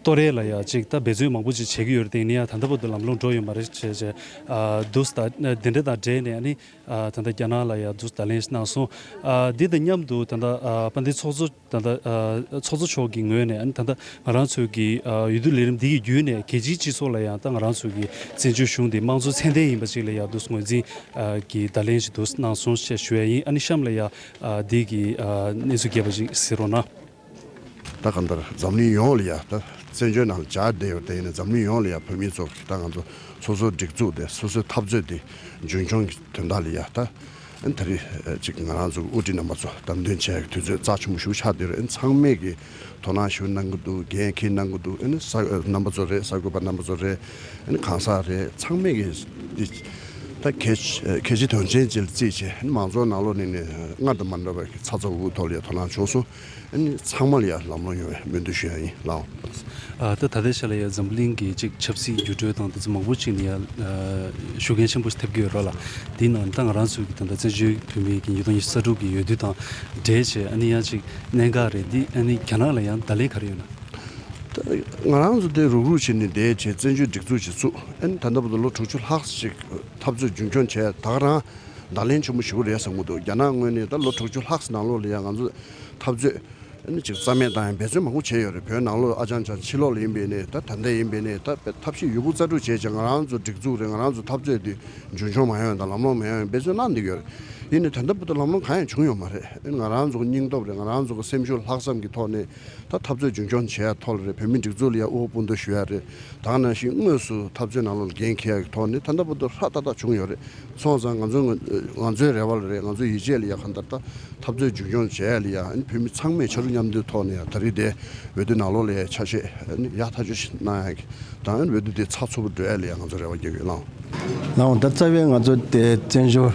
གཏོར་ཡས་ལ་ཡ་ཅིག་ད་འབད་བརྩོན་མང་པོ་ཅིག་བྱེད་ཀྱི་ཡོད་རེད། དེ་ཡིན་ན་ཡང་ད་ལྟ་བར་དུ་ལམ་ལྷོང་འགྲོ་ཡོད་མ་རེད་བྱས་བྱས། ཨ་འདུག་ད་འདི་འདྲ་དང་འབྲེལ་ནས་ཨ་ནི། ཨ་ད་ལྟ་རྒྱ་ནག་ལ་ཡང་འདུག་བརྡ་ལན་གནང་སོང་། ཨ་འདི་དང་མཉམ་དུ་ད་ལྟ་ཨ་དཔལ་ལྡན་ཚོགས་གཙོ་ད་ལྟ་ཨ་ཚོགས་གཙོ་མཆོག་གི་ངོས་ནས་ཨ་ནི་ད་ལྟ་ང་རང་ཚོའི་གི་ཨ་འོས་བསྡུ་ལས་རིམ་འདི་ཡི་བརྒྱུད་ནས་རྒྱལ་སྤྱིའི་སྤྱི་ཚོགས་ལ་ཡང་ད་ང་རང་ཚོའི་གི་བཙན་བྱོལ་གཞུང་འདི་དམངས་གཙོ་ཚད་ལྡན་ཡིན་པ་ཅིག་ལ་ཡང་འདུག་ངོས་འཛིན་ཨ་གི་བརྡ་ལན་ཞིག་འདུག་གནང་སོང་ཞེས་ཞུ་ཡ་ཡིན། ཨ་ནི་གཤམ་ལ་ཡང་ཨ་འདི་གི་ཨ་གནས་ཚུལ་རྒྱས་པ་ཞིག་གཟིགས་རོགས་གནང་། ད་གང་ལྟར་འཛམ་གླིང་ཡོངས་ལ་ཡ་ད་བཙན་བྱོལ་ནང་ལ་བཅར་བསྡད་ཡོད་དེ་ཡིན་ན། འཛམ་གླིང་ཡོངས་ལ་ཡ་བོད་མི་ཚོ་གི་ད་ང་ཚོ་སོ་སོའི་སྒྲིག་འཛུགས་དེ་སོ་སོའི་འཐབ་རྩོད་དེ་རྒྱུན་འཁྱོངས་ཀྱི་དོན་དག་ལ་ཡ་ད་ཨ་ནི་ད་རེས་ཅིག་ང་རང་ཚོ་དབུ་ཁྲིད་རྣམ་པ་ཚོ་བདམས་ཐོན་བྱས་ཀྱི་དུས་ཚོད་རྩ་ཆེན་པོ་ཞིག་ཆགས་བསྡད་རེད། ཨ་ནི་ཚང་མས་ཀྱི་དོ་སྣང་ཞིག་གནང་གི་འདུག་འགན་འཁྱེར་གནང་གི་འདུག་ཨ་ནི་ས་རྣམ་པ་ཚོ་རེད། གསར་འགོད་པ་རྣམ་པ་ཚོ་རེད། ཨ་ནི་གང་ཟག་རེད། ཚང་མས་ཀྱི་འདི་ད་གལ་གལ་ཆེ་དོན་ཆེན་ཅིག་ལ་བརྩིས་བྱས། ཨ་ནི་མང་ཚོགས་ནང་ལོགས་ནས་ནས་སྔར་དང་མ་འདྲ་བའི་ཚ་ཚ་འུར་འུར་ཐོག་ལ་ཡ་དོ་སྣང་བྱུང་སོང་། ཨ་ནི་ཚང་མ་ལ་ཡང་ལམ་ལྷོང་ཡོང་བའི་སྨོན་འདུན་ཞུ་ཡ་ཡིན་ལགས། ཨ་ད་ད་ལྟའི་ཆ་ལ་ཡང་འཛམ་གླིང་གི་ཅིག་ཆབ་སྲིད་འགྱུར་འགྲོས་དང་དེ་ཚོ་མང་པོ་ཅིག་ནས་ཡང་ཨ་ཤུགས་རྐྱེན་ཆེན་པོ་ཞིག་ཐེབས་ཀྱི་ཡོད་རེད་ལ། དེའི་ནང་ད་ང་རང་ཚོའི་གི་ད་ལྟ་བཙན་བྱོལ་བོད་མིའི་གི་ཉིས་སྟོང་ཉི་ཤུ་རྩ་དྲུག་གི་འོས་བསྡུ་དང་འབྲེལ་བྱས་ཨ་ནི་ཡང་ཅིག་གནད་འགག་རེད། འདི་ཨ་ནི་རྒྱ་ནག་ལ་ཡང་བརྡ་ལན་ག་རེ་ཡོད་ན། ད་ང་རང་ཚོ་དེ་རུག་རུག་བྱས་ནས་བསྡད་བྱས་བཙན་བྱོལ་སྒྲིག་འཛུགས་ཅིག་བཙུགས། ཨ་ནི་ད་ལྟ་བར་དུ་ལོ་དྲུག་ཅུ་ལྷག་ཅིག་འཐབ་རྩོད་རྒྱུན་འཁྱོངས་བྱས། ད་ག་རང་བརྡ་ལན་ཆེན་པོ་ཞིག་རེད་བསམ་གྱི་འདུག་རྒྱ་ནག་ངོས་ནས་ད་ལོ་དྲུག་ཅུ་ལྷག་ཙམ་ནང་ལོགས་ལ་ཡང་ང་ཚོ་འཐབ་རྩོད་ཨ་ནི་ཅིག་རྩ་མེད་བཏང་ཡ་འབད་བརྩོན་མང་པོ་བྱས་ཡོད་རེད། བོད་ནང་ལོགས་ཨ་ཅང་ཅང་ཕྱི་ལོགས་ལ་ཡིན་པའི་ནས་ད་ད་ལྟ་ཡིན་པའི་ནས་ད་དཔེ་ཐབས་ཤེས་ཡོད་རྒུ་རྩལ་སྤྲུགས་བྱས་ཀྱང་ང་རང་ཚོ་སྒྲིག་འཛུགས་རེད། ང་རང་ཚོ་འཐབ་རྩོད་དེ་རྒྱུན་འཁྱོངས་མ་ཡོང་དང་ལམ་ལྷོང་མ་ཡོང་འབད་བརྩོན་གནང་བསྡད་ཡོད་རེད། ཡིན་ནའི་ད་ལྟ་བར་དུ་ལམ་ལྷོང་གང་ཡང་བྱུང་ཡོད་མ་རེད། ཨ་ནི་ང་རང་ཚོ་སྙིང་སྟོབས་རེད། ང་རང་ཚོ་གི་སེམས་ཤུགས་ལྷག་བསམ་གྱི་ཐོག་ནས་ད་འཐབ་རྩོད་རྒྱུན་འཁྱོངས་བྱེད་ཡ་ཐོག་ལ་རེད། བོད་མི་སྒྲིག་འཛུགས་ལ་ཡ་དབུ་བོ་སྤུན་ཟླ་ཞུ་ཡ་རེད། ད་ག་ནང་བཞིན་དངོས་སུ་འཐབ་རྩོད་ནང་ལོགས་ལ་འགན་འཁྱེར་ཡ་གི་ཐོག་ནས་ད་ལྟ་བར་དུ་ཧྲ་ཏག་ཏག་བྱུང་ཡོད་རེད། སོང་ཙང་ང་ཚོ་ང་ཚོའི་རེ་བ་ལ་རེད། ང་ཚོའི་ཡིད་ཆེས་ལ་ཡ་གང་ལྟར་ད་འཐབ་རྩོད་རྒྱུན་འཁྱོངས་བྱེད་ཡ་ལ་ཡ་ཨ་ནི་བོད་མི་ཚང་མས་ཕྱར་གྲུ་མཉམ་འདེགས་ཐོག་ནས་ཡ་ད་རེས་དེ་འོས་བསྡུ་ནང་ལོགས་ལ་ཡ་ཆ་ཤས་ཨ་ནི་ཡག་ཐག་ཆོད་ཞིག་གནང་ཡ་གི་དང་ཨ་ནི་འོས་བསྡུ་དེ་ཚགས་ཚུད་པོ་འགྲོ་ཡ་ལ་ཡ་ང་ཚོ་རེ་བ་རྒྱག་གི་ཡོད་ལགས། ལགས་འོང་། ད་རྩ་བའི་ང་ཚོ་དེ་བཙན་བྱོལ་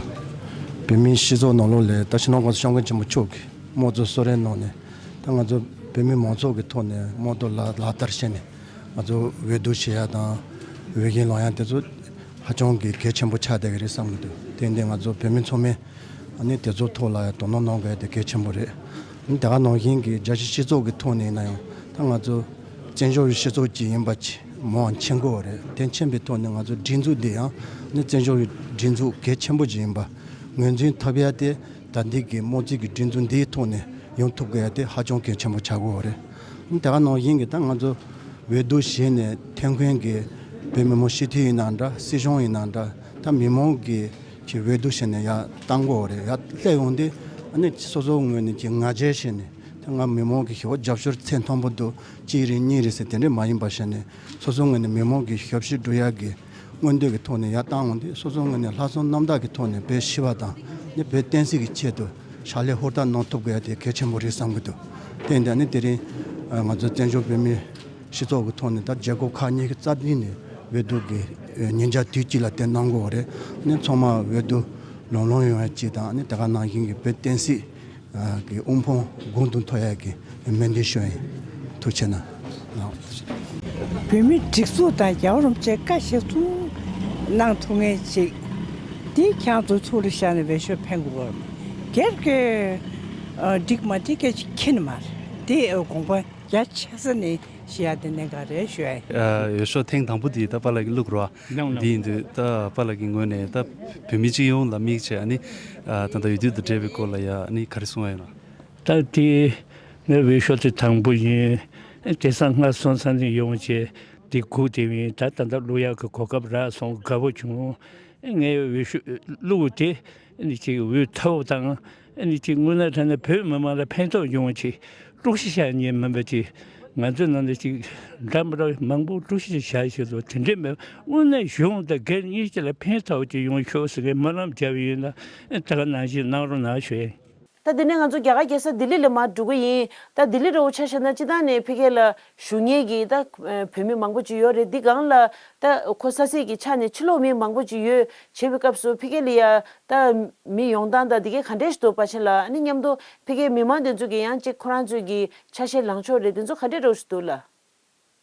བོད་མིའི་སྤྱི་ཚོགས་ནང་ལོགས་ལ་ད་སྤྱི་ནོར་༸གོང་ས་༸སྐྱབས་མགོན་ཆེན་པོ་མཆོག་གིས་དམངས་གཙོ་གསོལ་རས་གནང་ནས། ད་ང་ཚོ་བོད་མི་མང་ཚོགས་ཀྱི་ཐོག་ནས་དམངས་གཙོ་ལག་ལག་བསྟར་བྱས་ནས་ང་ཚོ་འོས་བསྡུ་བྱེད་ཡ་དང་འོས་འགན་ལེན་ཡ་དེ་ཚོ་ཧ་ཅང་གི་གལ་ཆེན་པོ་ཆགས་བསྡད་ཀྱི་རེད་བསམ་གྱི་འདུག་དེ་འདི་ང་ཚོ་བོད་མི་ཚང་མས་ཨ་ནི་དེ་ཚོ་ཐོག་ལ་ཡ་དོ་སྣང་གནང་དགོས་ཡ་དེ་གལ་ཆེན་པོ་རེད། ཨ་ནི་དེ་ག་ནང་བཞིན་གྱི་རྒྱལ་སྤྱིའི་སྤྱི་ཚོགས་ཀྱི་ཐོག་ནས་ཡིན་ན་ཡང་ད་ང་ཚོ་བཙན་བྱོལ་བའི་སྤྱི་ཚོགས་གཅིག་ཡིན་པ་ཆེད། མང་ཆེན་གོ་རེད། དེ་ཆེན་པོའི་ཐོག་ནས་ང་ཚོ་སྒྲིག་འཛུགས་འདི་ཡང་ནི་བཙན་བྱོལ་བའི་སྒྲིག་འཛུགས་གལ་ཆེན་པོ་ཅིག་ཡིན་པ་ངོས་འཛིན་ཐུབ་ཡ་དེ། ད་འདི་གི་དམངས་གཙོའི་གི་སྒྲིག་འཛུགས་འདིའི་ཐོག་ནས་ཡོང་ཐུབ་དགོས་ཡ་དེ་ཧ་ཅང་གལ་ཆེན་པོ་ཆགས་ཀྱི་ཡོད་རེད། དེ་ག་ནང་བཞིན་གྱི་ད་ང་ཚོ་འོས་བསྡུ་བྱས་ནས་འཐེན་མཁན་གྱི་བོད་མི་མང་སྤྱི་འཐུས་ཡིན་ན་འདྲ། སྲིད་གཞུང་ཡིན་ན་འདྲ། ད་མི་མང་གི་ཀྱི་འོས་བསྡུ་བྱས་ནས་ཡར་བཏང་དགོས་རེད། ཡར་སླེབས་ཡོང་དུས་ཨ་ནི་སོ་སོའི་ངོས་ནས་ཀྱི་ང་རྒྱལ་བྱས་ནས། ད་ང་མི་མང་གི་ཞེ་པོ་རྒྱབ་སྐྱོར་ཚད་མཐོན་པོ་འདུག་གཅིག་རེད་གཉིས་རེད་ཟེར་དེ་འདྲས་མ་ཡིན་པ་བྱས་ནས། སོ་སོའི་ངོས་ནས་མི་མང་གི་ཞབས་ཕྱི་སྒྲུབ་ཡག་གི་མངོན་འདོད་ཀྱི་ཐོག་ནས་ཡར་བཏང་འོང་དུས། སོ་སོའི་ངོས་ནས་ལྷག་བསམ་རྣམ་དག་གི་ཐོག་ནས་བོད་ཕྱི་པ་དང་ནི་བོད་བསྟན་སྲིད་ཀྱི་ཆེད་དུ་ཕྱག་ལས་ཧུར་ཐག་གནང་ཐུབ་དགོས་ཡ་དེ་གལ་ཆེན་པོ་རེད་བསམ་གྱི་འདུག་དེ་འདྲ་ནི་དེ་རིང་ང་ཚོ་བཙན་བྱོལ་བོད་མིའི་སྤྱི་ཚོགས་ཀྱི་ཐོག་ནས་ད་རྒྱལ་ཁབ་ཁག་ཉི་ཤུ་རྩ་བདུན་ནས་འོས་བསྡུ་གི་ཉིན་རྒྱབ་དུས་གཅིག་ལ་དེ་གནང་དགོས་པ་རེད། ནི་ཚང་མ་འོས་བསྡུ་ལམ་ལྷོང་ཡོང་ཡ་གཅིག་དང་། ནི་དེ་ག་ནང་བཞིན་གྱི་བོད་བསྟན་སྲིད་གི་དབུ་འཕང་དགུང་དུ་མཐོ་ཡག་གི་སྨོན་འདུན་ཞུ་ཡིན། ཐུགས་རྗེ་གནང་། བོད་མིའི་སྒྲིག་འཛུགས་དང་རྒྱལ་བ་རིན་པོ་ཆེས་བཀའ་གཞིར་བཟུང་གནང་ཐུབ་མཁན་ཅིག་འདི་ཁྱེད་རང་ཚོ་ཚུར་ལ་བཞག་ནས་འོས་ཤོག་འཕེན་དགོས་པ། སྒེར་གྱི་འགྲིག་མ་འགྲིག་སྐད་ཆ་ཁྱེར་ནི་མ་རེད། འདི་དགོངས་པ་རྒྱ་ཆེ་ས་ནས་བཞེས་ཡ་དེ་གནད་འགག་རེད་ཞུ་ཡ་ཡིན། ཨ། འོས་ཤོག་ཐེངས་དང་པོ་དེ་ད་པཱ་ལགས་ཀྱིས་བླུགས་རོགས། ལགས་ལགས། འདི་ཡིན་དུས་ད་པཱ་ལགས་ཀྱི་ངོས་ནས་ད་བོད་མི་སྤྱི་ཡོངས་ལ་དམིགས་བྱས། ཨ་ནི་ཨ་ད་ལྟ་འོས་བསྡུ་དང་འབྲེལ་བའི་སྐོར་ལ་ཡ་ཨ་ནི་ག་རེ་གསུང་བ་ཡིན་ན། ད་དེ་ངའི་འོས་ཤོག་དེ་དང་པོ་ཡིན། དེང་སང་སྔར་སོང་ཙང་ནས་ཡོང་བྱས་དེ་སྒུག་བསྡད་ཡིན། ད་ད་ལྟ་བླུག་ཡག་གི་གོ་སྐབས་རག་སོང་། དགའ་པོ་བྱུང་། ངའི་འོས་ཤོག་བླུགས་དེ་ཨ་ནི་ཅིག་འོས་ཐོབ་དང་། ཨ་ནི་ཅིག་དངོས་གནས་དྲང་གནས་བོད་མི་མང་ལ་ཕན་ཐོགས་ཡོང་བ་ཅིག་དཀྲུག་ཤིང་བཞག་མཁན་མིན་པ་ཅིག་ང་ཚོའི་ནང་ལ་ཅིག་འདྲ་མི་འདྲ་མང་པོ་དཀྲུག་ཤིང་བཞག་བཞག་འདུག་དེ་འདྲས་མེད། དངོས་གནས་གཞུང་དང་སྒེར་གཉིས་ཀྱི་ལ་ཕན་ཐོགས་ཀྱི་ཡོང་ཤོག་ཟེར་མཁན་སྨོན་ལམ་བརྒྱབ་ཡོད་ན། ཨ་དེ་ག་ནང་བཞིན་གནང་རོགས་གནང་ཞུ་ཡ་ཡིན། ད་དེ་ནས་ང་ཚོ་རྒྱ་གར་རྒྱལ་ས་ལྡི་ལི་ལ་མར་འགྲོ་གི་ཡིན། ད་ལྡི་ལི་འདྲ་བོ་ཆ་བཞག་ན་སྤྱིར་བཏང་ནས་ཕ་གི་ལ་བཞུགས་མཁན་གྱི་ད་བོད་མི་མང་པོ་ཅིག་ཡོད་རེད། འདི་སྒང་ལ་ད་ཁོ་ས་སྲིད་ཀྱི་ཆ་ནས་ཕྱི་ལོགས་མི་མང་པོ་ཅིག་ཡོད་བྱེད་པའི་སྐབས་སུ་ཕ་གི་ལ་ཡ་ད་མི་ཡོང་སྟངས་ད་འདི་གའི་ག་འདྲས་ཞིག་འདུག་པ་ཆེན་ལགས། ཨ་ནི་མཉམ་དུ་ཕ་གིའི་མི་མང་དེ་ཚོ་གི་ཡང་ཅིག་ཁོ་རང་ཚོའི་གི་ཆ་ཤས་ལངས་ཕྱོགས་རེད། དེ་ཚོ་ག་འདྲས་འདྲ་བོ་ཞིག་འདུག་ལགས།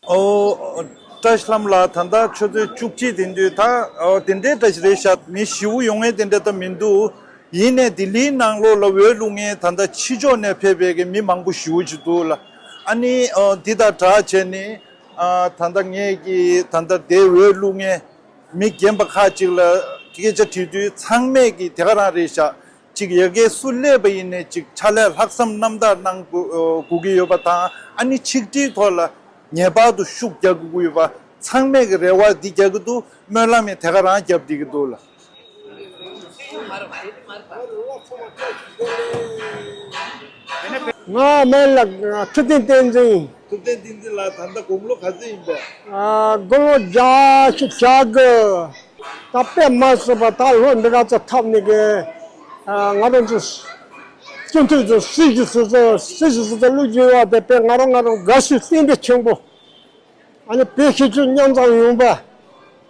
ཨོ། བཀྲ་ཤིས་ལྷ་མོ་ལགས། ད་ལྟ་ཆུ་ཚོད་བཅུ་གཅིག་དེ་དུས་ད་ཨོ་དེ་འདྲའི་བཀྲ་ཤིས་རེད་ཤག་མི་ཞེ་པོ་ཡོང་མཁན་དེ་འདྲ་ད་མི་འདུག་ཡིན་ནའི་ལྡི་ལིའི་ནང་ལོགས་ལ་འོས་བླུག་མཁན་ད་ལྟ་ཕྱི་ཕྱོགས་ནས་ཕེབས་པའི་གི་མི་མང་པོ་ཞེ་པོ་ཅིག་འདུག་ལགས། ཨ་ནི་ཨོ་འདི་དང་སྦྲགས་བྱས་ནས་ཨ་ད་ལྟ་ངས་ཀྱི་ད་ལྟ་དེ་འོས་བླུག་མཁན་མི་རྒན་པ་ཁག་ཅིག་ལ་སྐད་ཆ་དྲིས་དུས་ཚང་མས་ཀྱི་དེ་ག་རང་རེད་ཤག་ཅིག་ཡ་གི་སུ་སླེབས་པ་ཡིན་ནའི་ཅིག་ཕྱག་ལས་ལྷག་བསམ་རྣམ་དག་གནང་དགོས་ཨོ་དགོས་ཀྱི་ཡོད་པ་དང་། ཨ་ནི་ཆིག་སྒྲིལ་ཐོག་ལ་ངེས་པར་དུ་ཤུགས་རྒྱག་དགོས་ཀྱི་ཡོད་པ། ཚང་མས་ཀྱི་རེ་བ་འདི་རྒྱག་གི་འདུག་སྨོན་ལམ་ཡང་དེ་ག་རང་རྒྱབ་བསྡད་ཀྱི་འདུག་ལགས། ང་སྨན་ལགས། ཐུབ་བསྟན་བསྟན་འཛིན། ཐུབ་བསྟན་བསྟན་འཛིན་ལགས། ད་ལྟ་དགུང་ལོ་ག་ཚོད་ཡིན་པས། ཨ། དགུང་ལོ་བརྒྱད་ཅུ་གྱ་དགུ། ད་དཔེ་མ་སྲིད་པ་ད་ལོ་འདི་ག་ཚོད་ཐོབ་ནས་གི། ཨ། ང་རང་ཚོ་སྤྱི་འཐུས་ཚོ་སྲིད་ཞུ་སོ་སོ་སྲིད་ཞུ་སོ་སོ་བླུགས་རྒྱུ་ཡོད་པ་དེ་དཔེ་ང་རང་ང་རང་དགའ་བསུ་བསྟན་པའི་ཆེན་པོ། ཨ་ནི་བོད་སྤྱི་ཚོགས་མཉམ་འཛོམས་ཡོང་བ།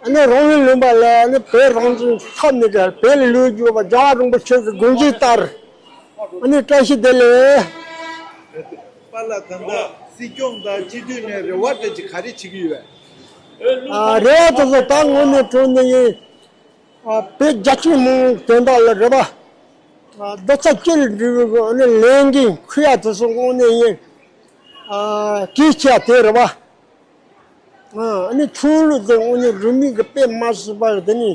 ཨ་ནི་རང་ལུས་ལོན་པ་ལ་ཨ་ནི་བོད་རང་བཙན་ཐོབ་ནས་གི་བོད་ལ་ལོག་རྒྱུ་ཡོད་པ་རྒྱལ་བ་རིན་པོ་ཆེ་གི་དགོངས་གཞི་ལྟར། ཨ་ནི་བཀྲ་ཤིས་བདེ་ལེགས། པཱ་ལགས། ད་ལྟ་སྲིད་སྐྱོང་དང་སྤྱི་འཐུས་ནས་རེ་བ་འདྲ་ཅིག་ག་རེ་བྱེད་ཀྱི་ཡོད། ཨ། རེ་བ་དེ་ཚོ་ད་དངོས་གནས་དྲང་གནས་ཡིན། ཨ། བོད་རྒྱ་ཆེ་མི་དོན་དག་ལ་རེ་བ། ཨ། རྡོག་རྩ་གཅིག་ལ་འགྲིལ་བའི་ཨ་ནི་ལས་འགན་འཁུར་ཡ་དེ་ཚོ་དངོས་གནས་ཡིན། ཨ། གལ་ཆེ་བ་དེ་རེད་པ། ཨ་ནི་ཆོས་ལུགས་དེ་དངོས་གནས་རིས་མེད་ཀྱི་དཔེ་མ་སྲིད་པ་དེ་ནི་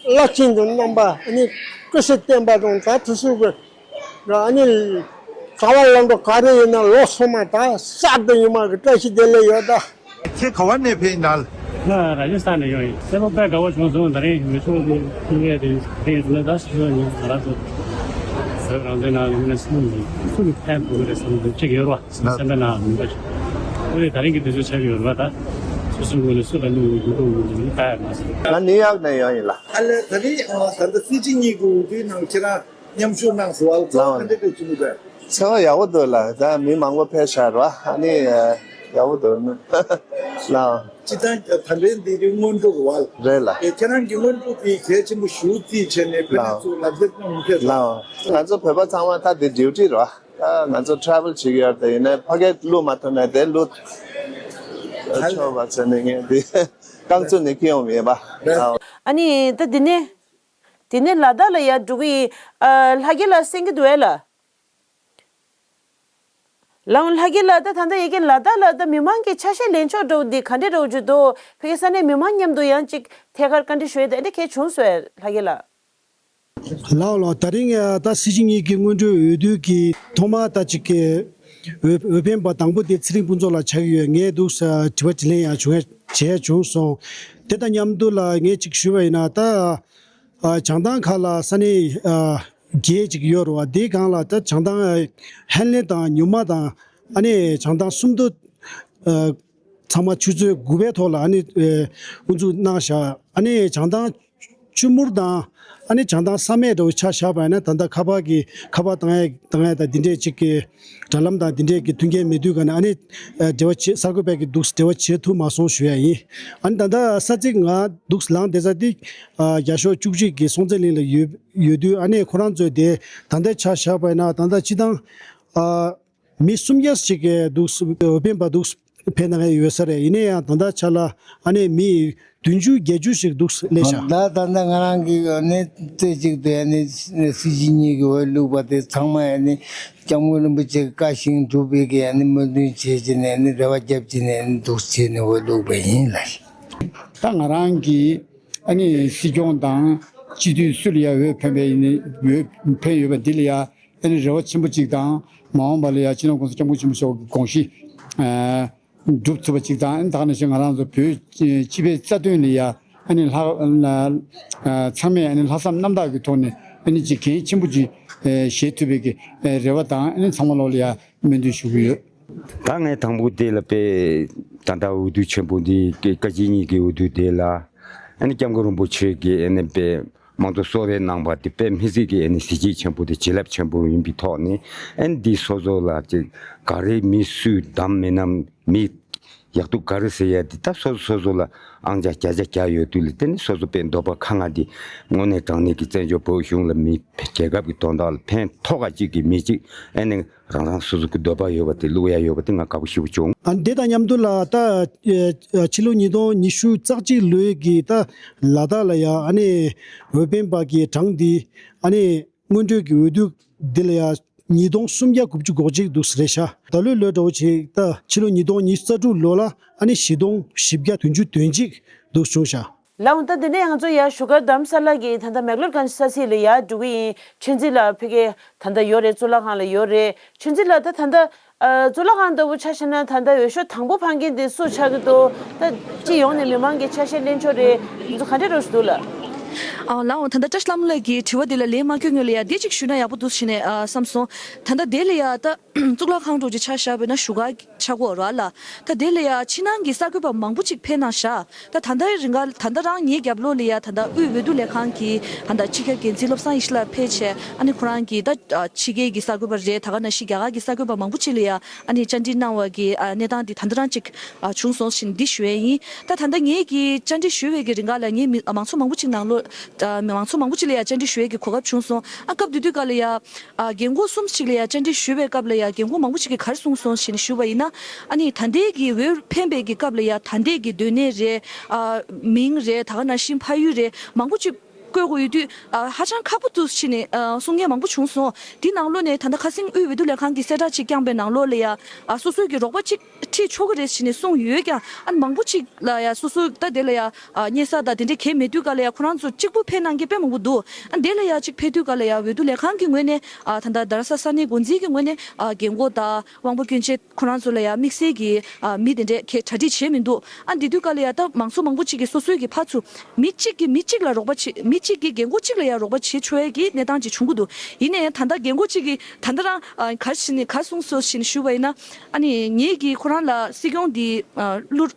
རླབས་ཆེན་དུ་གནང་བ། ཨ་ནི་སྐུ་ཚེ་བརྟན་པ་དང་ད་དུས་ཚོད་ཀྱི་ཨ་ནི་གྲྭ་པ་ལམ་འགྲོ་ག་རེ་ཡིན་ན་ལོ་སོ་མ་ད་གསར་དུ་ཡིན་མ་གི་བཀྲ་ཤིས་བདེ་ལེགས་ཡོད་ད། ཁྱེད་ག་བ་ནས་ཕེབས་ཡིན་ན། ང་ར་ཇ་སི་ཐན་ནས་ཡོང་ཡིན། སེམས་པ་དཔེ་དགའ་བོ་བྱུང་སོང་། ད་རིང་འོས་ཤོག་འདི་ཕུལ་ཡས་དེ་དེ་ཡིན་ན་ད་སོ་སོ་ཡིན་ང་རང་ཚོ་བོད་རང་བཙན་ནང་ལ་ཡིན་ན་སུ་ཡིན་སུ་ལ་ཕན་ཐོགས་ཀྱི་རེད་བསམ་གྱི་འདུག་ཅིག་ཡོད་རེད་བ། སེམས་པའི་ནང་མི་འདུག་ཅིག་ཨོ་ཡ། ད་རིང་གི་དུས་ཚོད་ཆགས་ཀྱི་ཡོད་རེད་བ། ད་སོ་སོའི་ངོས་ནས་སུ་ལ་བླུག་དགོས་མི་འདུག་ངོས་ནས་ད་ཡང་མ་ཟེར། ང་ནིའུ་ཡོག་ནས་ཡོང་ཡིན་ལགས། ཨ་ལས། ད་རིང་ཨ་ད་ལྟ་སྲིད་སྤྱི་གཉིས་ཀྱི་འོས་བསྡུའི་ནང་ཁྱེད་རང་མཉམ་ཞུགས་གནང་སོང་བ། ལགས། ཚོར་བ་ག་འདྲ་འདྲ་བྱུང་འདུག་གས། ཚོར་བ་ཡག་པོ་འདུག་ལགས། ད་མི་མང་པོ་ཕེབས་ཤག་རེད་བ། ཨ་ནི་ཡག་པོ་འདུག་ལགས། སྤྱིར་བཏང་ད་ལྟའི་འདི་རིང་སྔོན་འགྲོ་རེད་བ། རེད་ལགས། ཨེ། ཁྱེད་རང་གི་སྔོན་འགྲོ་དེ་གལ་ཆེན་པོ་ཞེ་པོ་བརྩིས་བྱས་ནས་བོད་ནས་ཚུར་ལག་འཁྱེར་གནང་མི་ཕེབས་སོང་། ལགས། ང་ཚོ་བོད་པ་ཚང་མ་ད་འདི་ཌིའུ་ཊི་རེད་བ། ད་ང་ཚོ་ཊ་རེ་ཝལ་བྱེད་ཀྱི་ཡོད་རེད། དེ་ཡིན་ནའི་ཕ་གིར་བླུག་མ་ཐུབ་ན་དེ་བླུག་ཆོག་པ་བྱས་ནས་ངས་འདི་རྐང་བཙུགས་ནས་འཁྱེར་ཡོང་བ་ཡིན་པ། ཨ་ནི་ད་འདི་ནས་དེ་ནས་ལ་དྭགས་ལ་ཡར་འགྲོ་གི་ཡིན། ཨ། ལྷ་རྒྱལ་ལགས་གསན་གྱི་འདུག་གས་ལགས། ལགས་འོང་ལྷ་རྒྱལ་ལགས། ད་ད་ལྟ་ཡ་གི་ལ་དྭགས་ལ་ད་མི་མང་གི་ཆ་ཤས་ལེན་ཕྱོགས་འདྲ་བོ་འདི་ག་འདྲས་འདྲ་བོ་ཅིག་འདུག་ཕ་གི་ས་གནས་མི་མང་མཉམ་དུ་ཡང་ཅིག་ཐད་ཀར་བཀའ་འདྲི་ཞུ་ཡས་དེ་འདྲས་གལ་བྱུང་སོང་ལྷ་རྒྱལ་ལགས། ལགས་ལགས། ད་རིང་ད་སྲིད་སྤྱི་གཉིས་ཀྱི་སྔོན་འགྲོའི་འོས་བསྡུ་གི་ཐོག་མ་ད་ཅིག་གི་འོས་འོས་འཕེན་པ་དང་པོ་དེ་ཚེ་རིང་ཕུན་ཚོགས་ལགས་ཆགས་ཀྱི་ཡོད། ངས་འདུག་ས་དྲི་བ་དྲིས་ལན་ཡང་བྱུང་ཡ་བྱས་བྱུང་སོང་། དེ་དང་མཉམ་དུ་ལ་ངས་ཅིག་ཞུས་པ་ཡིན་ན་ད་ཨ་བྱང་ཐང་ཁག་ལ་ས་གནས་ཨ་བརྒྱད་ཅིག་ཡོད་རེད་བ། དེའི་སྒང་ལ་ད་བྱང་ཐང་ཨ་ཧན་ལེ་དང་ཉུ་མ་དང་ཨ་ནི་བྱང་ཐང་སུམ་མདོ་ཨ་ཚང་མ་ཆུ་ཚོད་དགུ་པའི་ཐོག་ལ་ཨ་ནི་ཨ་དབུ་འཛུགས་གནང་བཞག་ཨ་ནི་བྱང་ཐང་། ཆུ་མུར་དང་ཨ་ནི་བྱང་ཐང་ས་སྨད་འདྲ་བོ་ཆ་བཞག་པ་ཡིན་ན་ད་ལྟ་ཁ་པར་གྱི་ཁ་པར་བཏང་ཡ་བཏང་ཡ་དང་འདི་འདྲས་ཅིག་གི་དྲ་ལམ་དང་འདི་འདྲས་ཀྱི་མཐུན་རྐྱེན་མེད་དུས་ག་ནས་ཨ་ནི་ཨ་འབྲེལ་བ་བྱེད་གསར་འགོད་པས་ཀྱི་འདུག་འབྲེལ་བ་བྱེད་ཐུབ་མ་སོང་ཞུ་ཡ་ཡིན། ཨ་ནི་ད་ལྟ་ས་ཚིགས་ང་འདུག་ལངས་བསྡད་ས་དེ་ཨ་རྒྱ་ཤོག་བཅུ་གཅིག་གི་སྲོང་བཙན་གླིང་ལ་ཡོད་ཡོད་དུས་ཨ་ནི་ཁོ་རང་ཚོས་དེ་ད་ལྟ་ཆ་བཞག་པ་ཡིན་ན་ད་ལྟ་སྤྱི་བཏང་ཨ། མི་སུམ་བརྒྱ་ཞིག་གིས་འདུག་འོས་འཕེན་པ་འདུག་འཕེན་གནང་ཡོད་ས་རེད། ཡིན་ན་ཡང་ད་ལྟ་ཆ་ལ་ཨ་ནི་མི་བདུན་ཅུ་བརྒྱད་ཅུ་ཞིག་འདུག་སླེབས་ཤག་ད་ད་ལྟ་ང་རང་གི་ཨ་ནི་རྩེ་གཅིག་ཏུ་ཨ་ནི་སྲིད་སྤྱི་གཉིས་ཀྱི་འོས་བླུགས་པ་དེ་ཚང་མ་ཨ་ནི་སྐྱབས་མགོན་རིན་པོ་ཆེ་བཀའ་བཞིན་སྒྲུབ་པའི་གི་ཨ་ནི་སྨོན་འདུན་བྱེད་བྱས་ནས་ཨ་ནི་རེ་བ་རྒྱབ་བྱས་ནས་ཨ་ནི་འདུག་བྱས་ནས་འོས་བླུགས་པ་ཡིན་ལགས། ད་ང་རང་གི་ཨ་ནི་སྲིད་སྐྱོང་དང་སྤྱི་འཐུས་སུ་ལ་ཡ་འོས་འཕེན་པའི་ཨ་ནི་འོས་འཕེན་ཡོད་པ་འདི་ལ་ཡ། ཨ་ནི་རེ་བ་ཆེན་པོ་གཅིག་དང་མ་འོངས་པ་ལ་ཡ་སྤྱི་ནོར་༸གོང་ས་༸སྐྱབས་མགོན་ཆེན་པོ་མཆོག་གི་དགོངས་གཞི་ཨ་སྒྲུབ་ཐུབ་པ་གཅིག་དང་། ཨ་ནི་ད་ག་ནང་བཞིན་ང་རང་ཚོ་བོད་སྤྱི་པའི་རྩ་དོན་ལ་ཡ་ཨ་ནི་ལྷག་ཨ་ཚང་མས་ཨ་ནི་ལྷག་བསམ་རྣམ་དག་གི་ཐོག་ནས་ཨ་ནི་ཅིག་འགན་ཆེན་པོ་ཅིག་བཞེས་ཐུབ་པའི་གི་རེ་བ་དང་ཨ་ནི་ཚང་མ་ལོག་ལ་ཡ་སྨོན་འདུན་ཞུ་གི་ཡོད། ད་ངས་དང་པོ་དེ་ལ་དཔེ་ད་ལྟ་འོས་བསྡུ་ཆེན་པོ་འདི་བཀའ་སྤྱི་གཉིས་ཀྱི་འོས་བསྡུ་དེ་ལ་ཨ་ནི་སྐྱབས་མགོན་རིན་པོ་ཆེ་གིས་ཨ་ནི་དཔེ། མང་གཙོ་གསོལ་རས་གནང་བ་དེ་དཔེ་མི་སྲིད་ཀྱི་ཨ་ནི་གཟི་བརྗིད་ཆེན་པོ་དང་བྱིན་རླབས་ཆེན་པོ་ཡིན་པའི་ཐོག་ནས་ཨ་ནི་འདི་སོ་སོ་ལ་ཅིག་ག་རེ་མི་སུས་བདམས་མིན་ནམ་མི་ཡག་སྡུག་ག་རེ་ཟེར་ཡ་འདི་ད་སོ་སོ་སོ་སོ་ལ་ཨང་ཆ་བརྒྱ་ཆ་བརྒྱ་ཡོད་དུས་ལ་དེ་ནི་སོ་སོ་དཔེ་འདོད་པ་ཁ་ང་འདི་དངོས་གནས་དྲང་གནས་ཀྱི་བཙན་བྱོལ་བོད་གཞུང་ལ་མི་རྒྱལ་ཁབ་ཀྱི་དོན་དག་ལ་ཕན་ཐོགས་ག་ཅིག་གི་མི་ཅིག་ཨ་ནི། རང་རང་སོ་སོ་གི་འདོད་པ་ཡོད་པ་དེ་བླུག་ཡ་ཡོད་པ་དེ་ང་དགའ་པོ་ཞེ་པོ་བྱུང་། ཨ་འདི་དང་མཉམ་དུ་ལ་ད་ཨ་ཕྱི་ལོ་ཉིས་སྟོང་ཉི་ཤུ་རྩ་གཅིག་ལོའི་གི་ད་ལ་དྭགས་ལ་ཡ་ཨ་ནི་འོས་འཕེན་པ་གི་གྲངས་འདི་ཨ་ནི་སྔོན་འགྲོའི་གི་འོས་བསྡུ་འདི་ལ་ཡ་ཉིས་སྟོང་སུམ་བརྒྱ་དགུ་བཅུ་གོ་གཅིག་འདུག་ཟེར་རེད་ཤག་ད་ལོའི་ལོ་འདྲ་བོ་ཅིག་ད་ཕྱི་ལོ་ཉིས་སྟོང་ཉི་ཤུ་རྩ་དྲུག་ལོ་ལ་ཨ་ནི་བཞི་སྟོང་བཞི་བརྒྱ་བདུན་ཅུ་དོན་གཅིག་འདུག་བྱུང་ཤག་ལགས་འོང་། ད་འདི་ནས་ང་ཚོ་ཡར་བཞུགས་སྒར་རྡ་རམ་ས་ལ་གི་ད་ལྟ་མེག་ལོར་གྷན་ཇི་ས་ཚིགས་ལ་ཡར་འགྲོ་གི་ཡིན། ཆོས་འཛིན་ལགས་ཕ་གི་ད་ལྟ་ཡོད་རེད། གཙུག་ལག་ཁང་ལ་ཡོད་རེད། ཆོས་འཛིན་ལགས་ད་ད་ལྟ་ཨ་གཙུག་ལག་ཁང་ལྟ་བུ་ཆ་བཞག་ན་ད་ལྟ་འོས་ཤོག་དང་པོ་འཕང་མཁན་དེ་སུ་ཆགས་ཀྱི་འདུག་ད་སྤྱི་ཡོངས་ནས་མི་མང་གི་ཆ་ཤས་ལེན་ཕྱོགས་རེད། འདི་ཚོ་ག་འདྲས་འདྲ་བོ་ཞིག་འདུག་ལགས། ཨ་ལགས་འོང་། ད་ལྟ་བཀྲ་ཤིས་ལྷ་མོ་ལགས་ཀྱི་དྲི་བ་དེ་ལ་ལན་མ་བསྐྱོན་སྔོན་ལ་ཡ་འདི་གཅིག་ཞུས་ན་ཡག་པོ་འདུག་བྱས་ནས་ཨ་བསམ་སོང་། ད་ལྟ་དེ་ལ་ཡ་ད། གཙུག་ལག་ཁང་འདྲ་བོ་ཅིག་ཆ་བཞག་པ་ཡིན་ན་བཞུགས་སྒར་ཆགས་ཀྱི་ཡོད་རེད་ལགས། ད་དེ་ལ་ཡ་ཕྱི་ནང་གི་གསར་འགོད་པ་མང་པོ་ཅིག་ཕེབས་གནང་ཤག་ད་ད་ལྟའི་རིང་ག་ད་ལྟ་རང་ངའི་རྒྱབ་ལོགས་ལ་ཡ་ད་ལྟ་དབུས་འོས་བསྡུ་ལས་ཁང་གི་ད་ལྟ་སྤྱི་ཁྱབ་འགན་འཛིན་བློ་བཟང་ཡེ་ཤེས་ལགས་ཕེབས་བྱས་ཨ་ནི་ཁོ་རང་གིས་ད་ཕྱི་རྒྱལ་གྱི་གསར་འགོད་པ་རེད། ད་ག་ནང་བཞིན་རྒྱ་གར་གྱི་གསར་འགོད་པ་མང་པོ་ཅིག་ལ་ཡ་ཨ་ནི་བཅར་འདྲི་གནང་བ་གི་གནས་སྟངས་འདི་ད་ལྟ་རང་ཅིག་བྱུང་སོང་ཞེས་འདི་ཞུ་ཡས་ཡིན། ད་ད་ལྟ་ངེད་ཀྱིས་བཅར་འདྲི་ཞུ་བའི་གི་རིང་ག་ལ་ངས་མི་མང་ཚོགས་མང་པོ་ཅིག་ནང་ལོགས་མང་ཚོགས་མང་པོ་ཅིག་ལ་ཡ་བཅར་འདྲི་ཞུ་ཡས་གི་གོ་སྐབས་བྱུང་སོང་། ཨ་སྐབས་དེ་དུས་ག་ལ་ཡ། ཨ་རྒན་གོག་གསུམ་ཞིག་ལ་ཡ་བཅར་འདྲི་ཞུ་བའི་སྐབས་ལ་ཡ་རྒན་གོག་མང་པོ་ཞིག་གིས་ག་རེ་གསུངས་སོང་ཞེས་ནས་ཞུ་བ་ཡིན་ན། ཨ་ནི་ད་ལྟའི་གི་འོས་འཕེན་པའི་གི་སྐབས་ལ་ཡ་ད་ལྟའི་གི་སྡོད་གནས་རེད། ཨ་མིང་རེད། ད་ག་ནང་བཞིན་ཕ་ཡུལ་རེད། མང་པོ་ཅིག་བཀོད་དགོས་ཡོད་དུས་ཨ་ཧ་ཅང་ཁག་པོ་འདུག་ཞེས་ནས་ཨ་གསུང་མཁན་མང་པོ་བྱུང་སོང་། དེ་ནང་ལོགས་ནས་ད་ལྟ་ཁ་སང་དབུས་འོས་བསྡུ་ལས་ཁང་གིས་གསལ་བསྒྲགས་ཅིག་བསྐྱངས་པའི་ནང་ལོགས་ལ་ཡ་ཨ་སོ་སོའི་གི་རོགས་པ་ཅིག་ཁྲིད་ཆོག་གི་རེད་ཞེས་ནས་གསུངས་ཡོད་ཀྱང་ཨ་མང་པོ་ཅིག་ལ་ཡ་སོ་སོ་ད་དེ་ལ་ཡ་ཨ་གཉེར་ས་དང་དེ་འདྲའི་གལ་མེད་དུས་ག་ལ་ཡ་ཁོ་རང་ཚོ་གཅིག་པུ་ཕེབས་གནང་མཁན་དཔེ་མང་པོ་འདུག་ཨ་དེ་ལ་ཡ་གཅིག་ཕེབས་དུས་ག་ལ་ཡ་འོས་བསྡུ་ལས་ཁང་གི་ངོས་ནས་ཨ་ད་ལྟ་རྡ་རམ་ས་ས་གནས་འགོ་འཛིན་གྱི་ངོས་ནས་ཨ་རྒན་གོག་དང་དབང་པོ་སྐྱོན་ཅན་ཁོ་རང་ཚོ་ལ་ཡ་དམིགས་བསལ་གྱི་ཨ་མི་དེ་འདྲས་ག་གྲ་སྒྲིག་བྱས་མི་འདུག་ཨ་དེ་དུས་ག་ལ་ཡ་ད་མང་ཚོགས་མང་པོ་ཅིག་གིས་སོ་སོའི་གི་ཕར་ཚུར་མི་གཅིག་གིས་མི་གཅིག་ལ་རོགས་པ་བྱེད། མི་གཅིག་གིས་རྒན་གོག་གཅིག་ལ་ཡ་རོགས་པ་བྱེད་ཆོག་ཡས་ཀྱི་གནས་སྟངས་ཅིག་བྱུང་གི་འདུག་ཡིན་ནའི་ད་ལྟ་རྒན་གོག་གཅིག་གིས་ད་ལྟ་རང་ཨ་ག་རེ་བྱས་ནས་ག་རེ་གསུངས་སོང་ཞེས་ནས་ཞུས་པ་ཡིན་ན། ཨ་ནི་ངེད་ཀྱིས་ཁོ་རང་ལ་སྲིད་སྐྱོང་འདི་ཨ་བླུག་